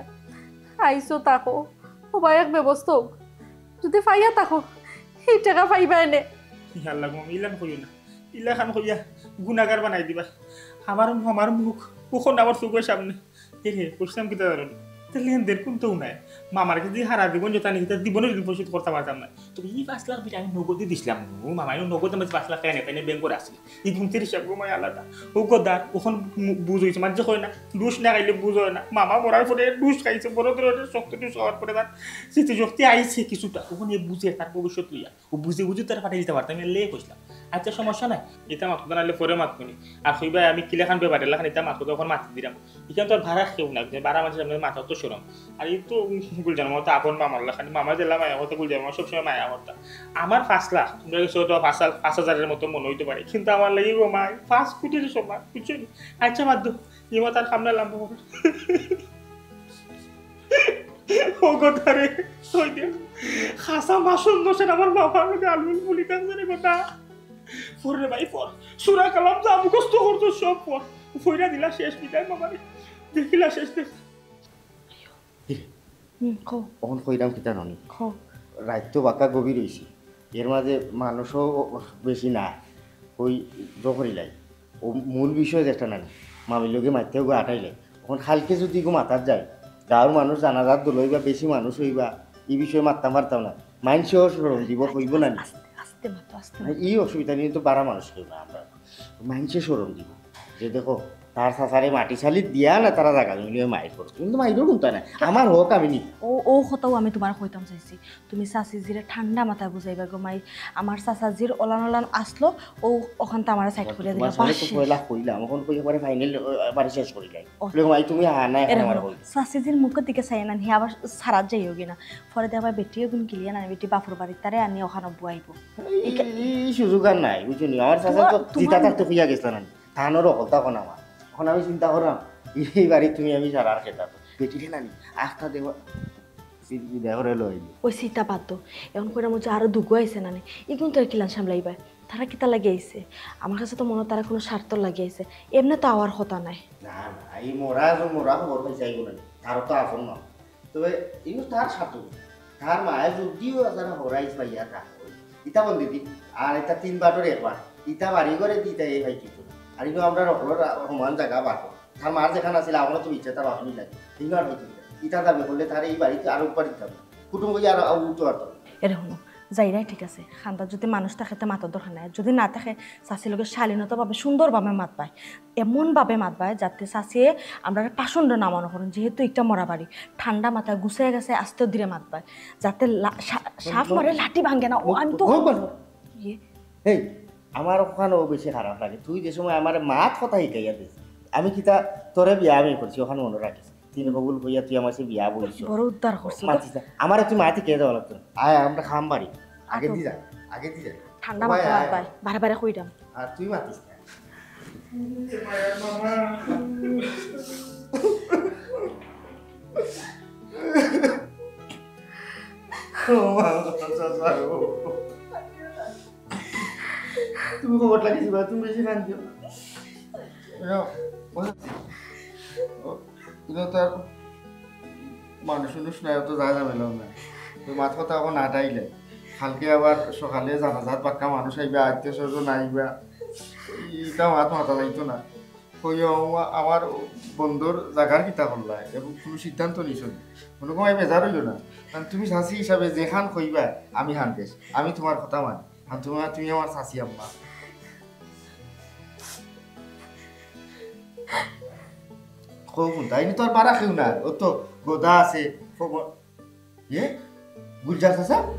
আইছো থাকো, ও বা এক ব্যবস্থা হোক, যদি পাইয়া থাকো, এই টেকা পাইবা এনে। ই আল্লাহ গো, ইলান কইও না, ইলাখান কইয়া গুনাগার বানাই দিবা। আমার, আমার মুখ, ওখান আমার চোখের সামনে। এ রে, করছিলাম কিতা জানো নি? তে লেনদেন কোনটাও নাই। মামার কাছে যে হারা জীবন যেটা নিয়ে, তার জীবনের ঋণ পরিশোধ করতে পারতাম না। তবে এই পাঁচ লাখ বিটা আমি নগদে দিছিলাম। ও মামা, এই নগদ আমার পাঁচ লাখ টাকা নেই, তাই ব্যাংক করে আসলে। এই ঘুম থেকে সব ঘুমায় আলাদা। ও গদার, ওখান মু-, বুঝ হইছে, মানে যে হয় না, ডুস না খাইলে বুঝ হয় না। মামা মরার পরে ডুস খাইছে, বড় ধরনের শক্ত ডুস খাওয়ার পরে তার স্মৃতিশক্তি আইছে কিছুটা। ওখানে বুঝে তার ভবিষ্যৎ লইয়া। ও বুঝে বুঝে তার পাঠিয়ে দিতে পারতাম, আমি লে কইছিলাম। আচ্ছা, সমস্যা নাই, এটা মাত কথা নাইলে পরে মাত করি। আর কইবা আমি কিলাখান ব্যাপারে লাখান এটা মাত কথা ওখানে মাতি দিলাম। এখানে তো আর ভাড়া কেউ না, যে ভাড়া মানুষের সামনে মাথা তো শরম। আর এই তো গুলজান মামা তো আপন মামার লাখান, মামা দিলাম মায়া কথা, গুলজান মামা সবসময় মায়া করতা। আমার পাঁচ লাখ, তোমরা কিছু হয়তো পাঁচ হাজার, পাঁচ হাজারের মতো মনে হইতে পারে, কিন্তু আমার লাগি গো মাই পাঁচ কোটির সমান, বুঝছো নি? আচ্ছা, বাদ দাও, এই মাথার সামনে লম্বা করে। ও কথা রে, ওই দেখ, খাসা মাসুম দোষের আমার বাবার লগে আলমিন বলি থাকছে রে কথা। পড় রে ভাই, পড়। সূরা কালাম যা মুখস্থ করছো সব পড়। পড়া দিলা শেষ বিদায় বাবারে। দেখিলা শেষ দেখ। হুম, কও। অখন কইরাম কিতা ননি? কও। রাইত তো বাক্কা গভীর অইছে, এর মাঝে মানুষও বেশি না, ওই জখরিলাই। ও মূল বিষয় যেটা নানি, মামির লগে মাতিয়া গো আটাইলাই। অখন কাইলকে যুদি গো মাতাত যাই, গাঁওর মানুষ জানাজাত দল অইবা, বেশি মানুষ অইবা, ই বিষয়ে মাততাম পারতাম না। মাইনষেও শরম দিব, কইবো না নি? আস্তে, আস্তে মাতো, আস্তে মাতো। ই অসুবিধা নাই, তো বারা মানুষ কেউ না আমরা। মাইনষে শরম দিব যে দেখো, তার চাচারে মাটি চালি দিয়া না তারা জাগা জমি লইয়া মাইর করছে। কিন্তু মাইরও কুন্তা নাই, আমার হক আমি নি। ও, ও কথাও আমি তুমারে কইতাম চাইছি। তুমি চাচিজিরে ঠান্ডা মাথায় বুঝাইবা গো মাই। আমার চাচাজির অলান অলান আছলো, ও অখানতা আমারে সাইড করিয়া দিলা। তুমার সামনে তো বাস শেষ। পয়লা কইলাম, অখন কই একবারে ফাইনাল, একবারে শেষ করিলাই। ও। বলে, "মাই, তুমি আ না, অখন এরে আমার হুনো, কই?" চাচিজির মুখর দিকে চাইয়া না, হি আবার সারাত যাইও গি না। পরে দেখবা বেটি অগুন গিলিয়া না, বেটি বাপর বাড়িত তারে আনি অখানো বুয়াইবো। এই, এই সুযোগ আর নাই, বুঝছো নি? আমার চাচা তো তুমার, তুমার জিতা থাকতে কইয়া গেছলা না। তানর অকলতা অখন আমার। অখন আমি চিন্তা করলাম, এই বাড়িত তুমি আমি সারার খেতা তো। বেটিরে নানি, আখতা দেওয়া, বিদায় করে লইলি। ওই চিন্তা বাদ দেও। অখন কইরাম যে আরো দুগু আইছে নানি, ইগুন তারা কিলান সামলাইবা? তারা কিতা লাগি আইছে? আমার কাছে তো মনে অয় তারা কুনু স্বার্থ লাগি আইছে। এমনে তো আওয়ার কথা নায়। না, না, এই মরা, মরা খবর পাইছে, আইবো না। তারও তো আপন মা। তবে ইনো তার স্বার্থ। তার মায়ে যুদিও তারা হরাইস পাইয়া তা। ইতা বন্দি দি, আর ইতা তিন বাটর একবার। ইতা বাড়ি ঘরে দি তাই এই ভাই কিছু। আর ইনো আমরা হকলর সমান জাগা বাটর। তার মার যেখান আছিল, আমরা তো ইচ্ছা তার বাপনি লাগে। ইনো আর হইতে দিতা। ইতা দাবি করলে তার এই বাড়িত আরো একবার দিতাম। কুটুম কইয়া আর উঠতে পারতো না। এরে হুনো, যাইরায় ঠিক আছে। কান্দাত যুদি মানুষ থাকে, তে মাতার দরকার নাই। যুদি না থাকে, চাচির লগে শালীনতাভাবে, সুন্দরভাবে মাতবায়। এমনভাবে মাতবায়, যাতে চাচিয়ে আমরারে পাষণ্ড না মনে করইন। যেহেতু একটা মরা বাড়ি, ঠান্ডা মাথায় গুছাইয়া গাছাইয়া আস্তে ধীরে মাতবায়। যাতে লা-, সা-, সাপ মরে লাঠি ভাঙ্গে না। ও, আমি তো ও, ও, ইয়ে। এই, আমার অখানও বেশি খারাপ লাগে। তুই যে সময় আমারে মাত কথা শিখাইয়া দিস, আমি কিতা তোরে বিয়া আমি করছি, অখান মনো রাখিস। তিন কবুল কইয়া তুই আমার সাথে বিয়া বইছ। বড় উদ্ধার করছো তো। মাতিস না। আমারে তুই মাতি কে দেওয়া লাগতো না। আয়, আমরা খাম বাড়ি। আগে আটো। দি যা, আগে দি যা। ঠান্ডা মাথায় মাতবায়, বারে বারে কইরাম। আর তুই মাতিস না। ও মা, চাচা গো। তুমি খবর লাগিয়েছি বা, তুমি বেশি কান্দিও না। ইনো, ও, ইনো তো আর মানুষ উনুষ নাই, অত যা ঝামেলা নাই। তো মাত কথা অখন আটাইলে, কালকে আবার সকালে জানাজাত বাক্কা মানুষ আইবা, আত্মীয় স্বজন আইবা, ইটা মাত মাতা যাইতো না। কইও, আমা-, আমার বন্ধুর জাগার কিতা করলা এবং কুনু সিদ্ধান্ত নিছো না। মনো কমাই বেজার অইও না, কারণ তুমি চাচি হিসাবে যেখান কইবা, আমি হান দেশ, আমি তুমার কথা মানি। আর তুমি, তুমি আমার চাচি আম্মা। কও কুনটা? ইনো তো আর পারা কেউ না। ও তো গদা আছে। কও ব-, এ? গুলজার চাচা?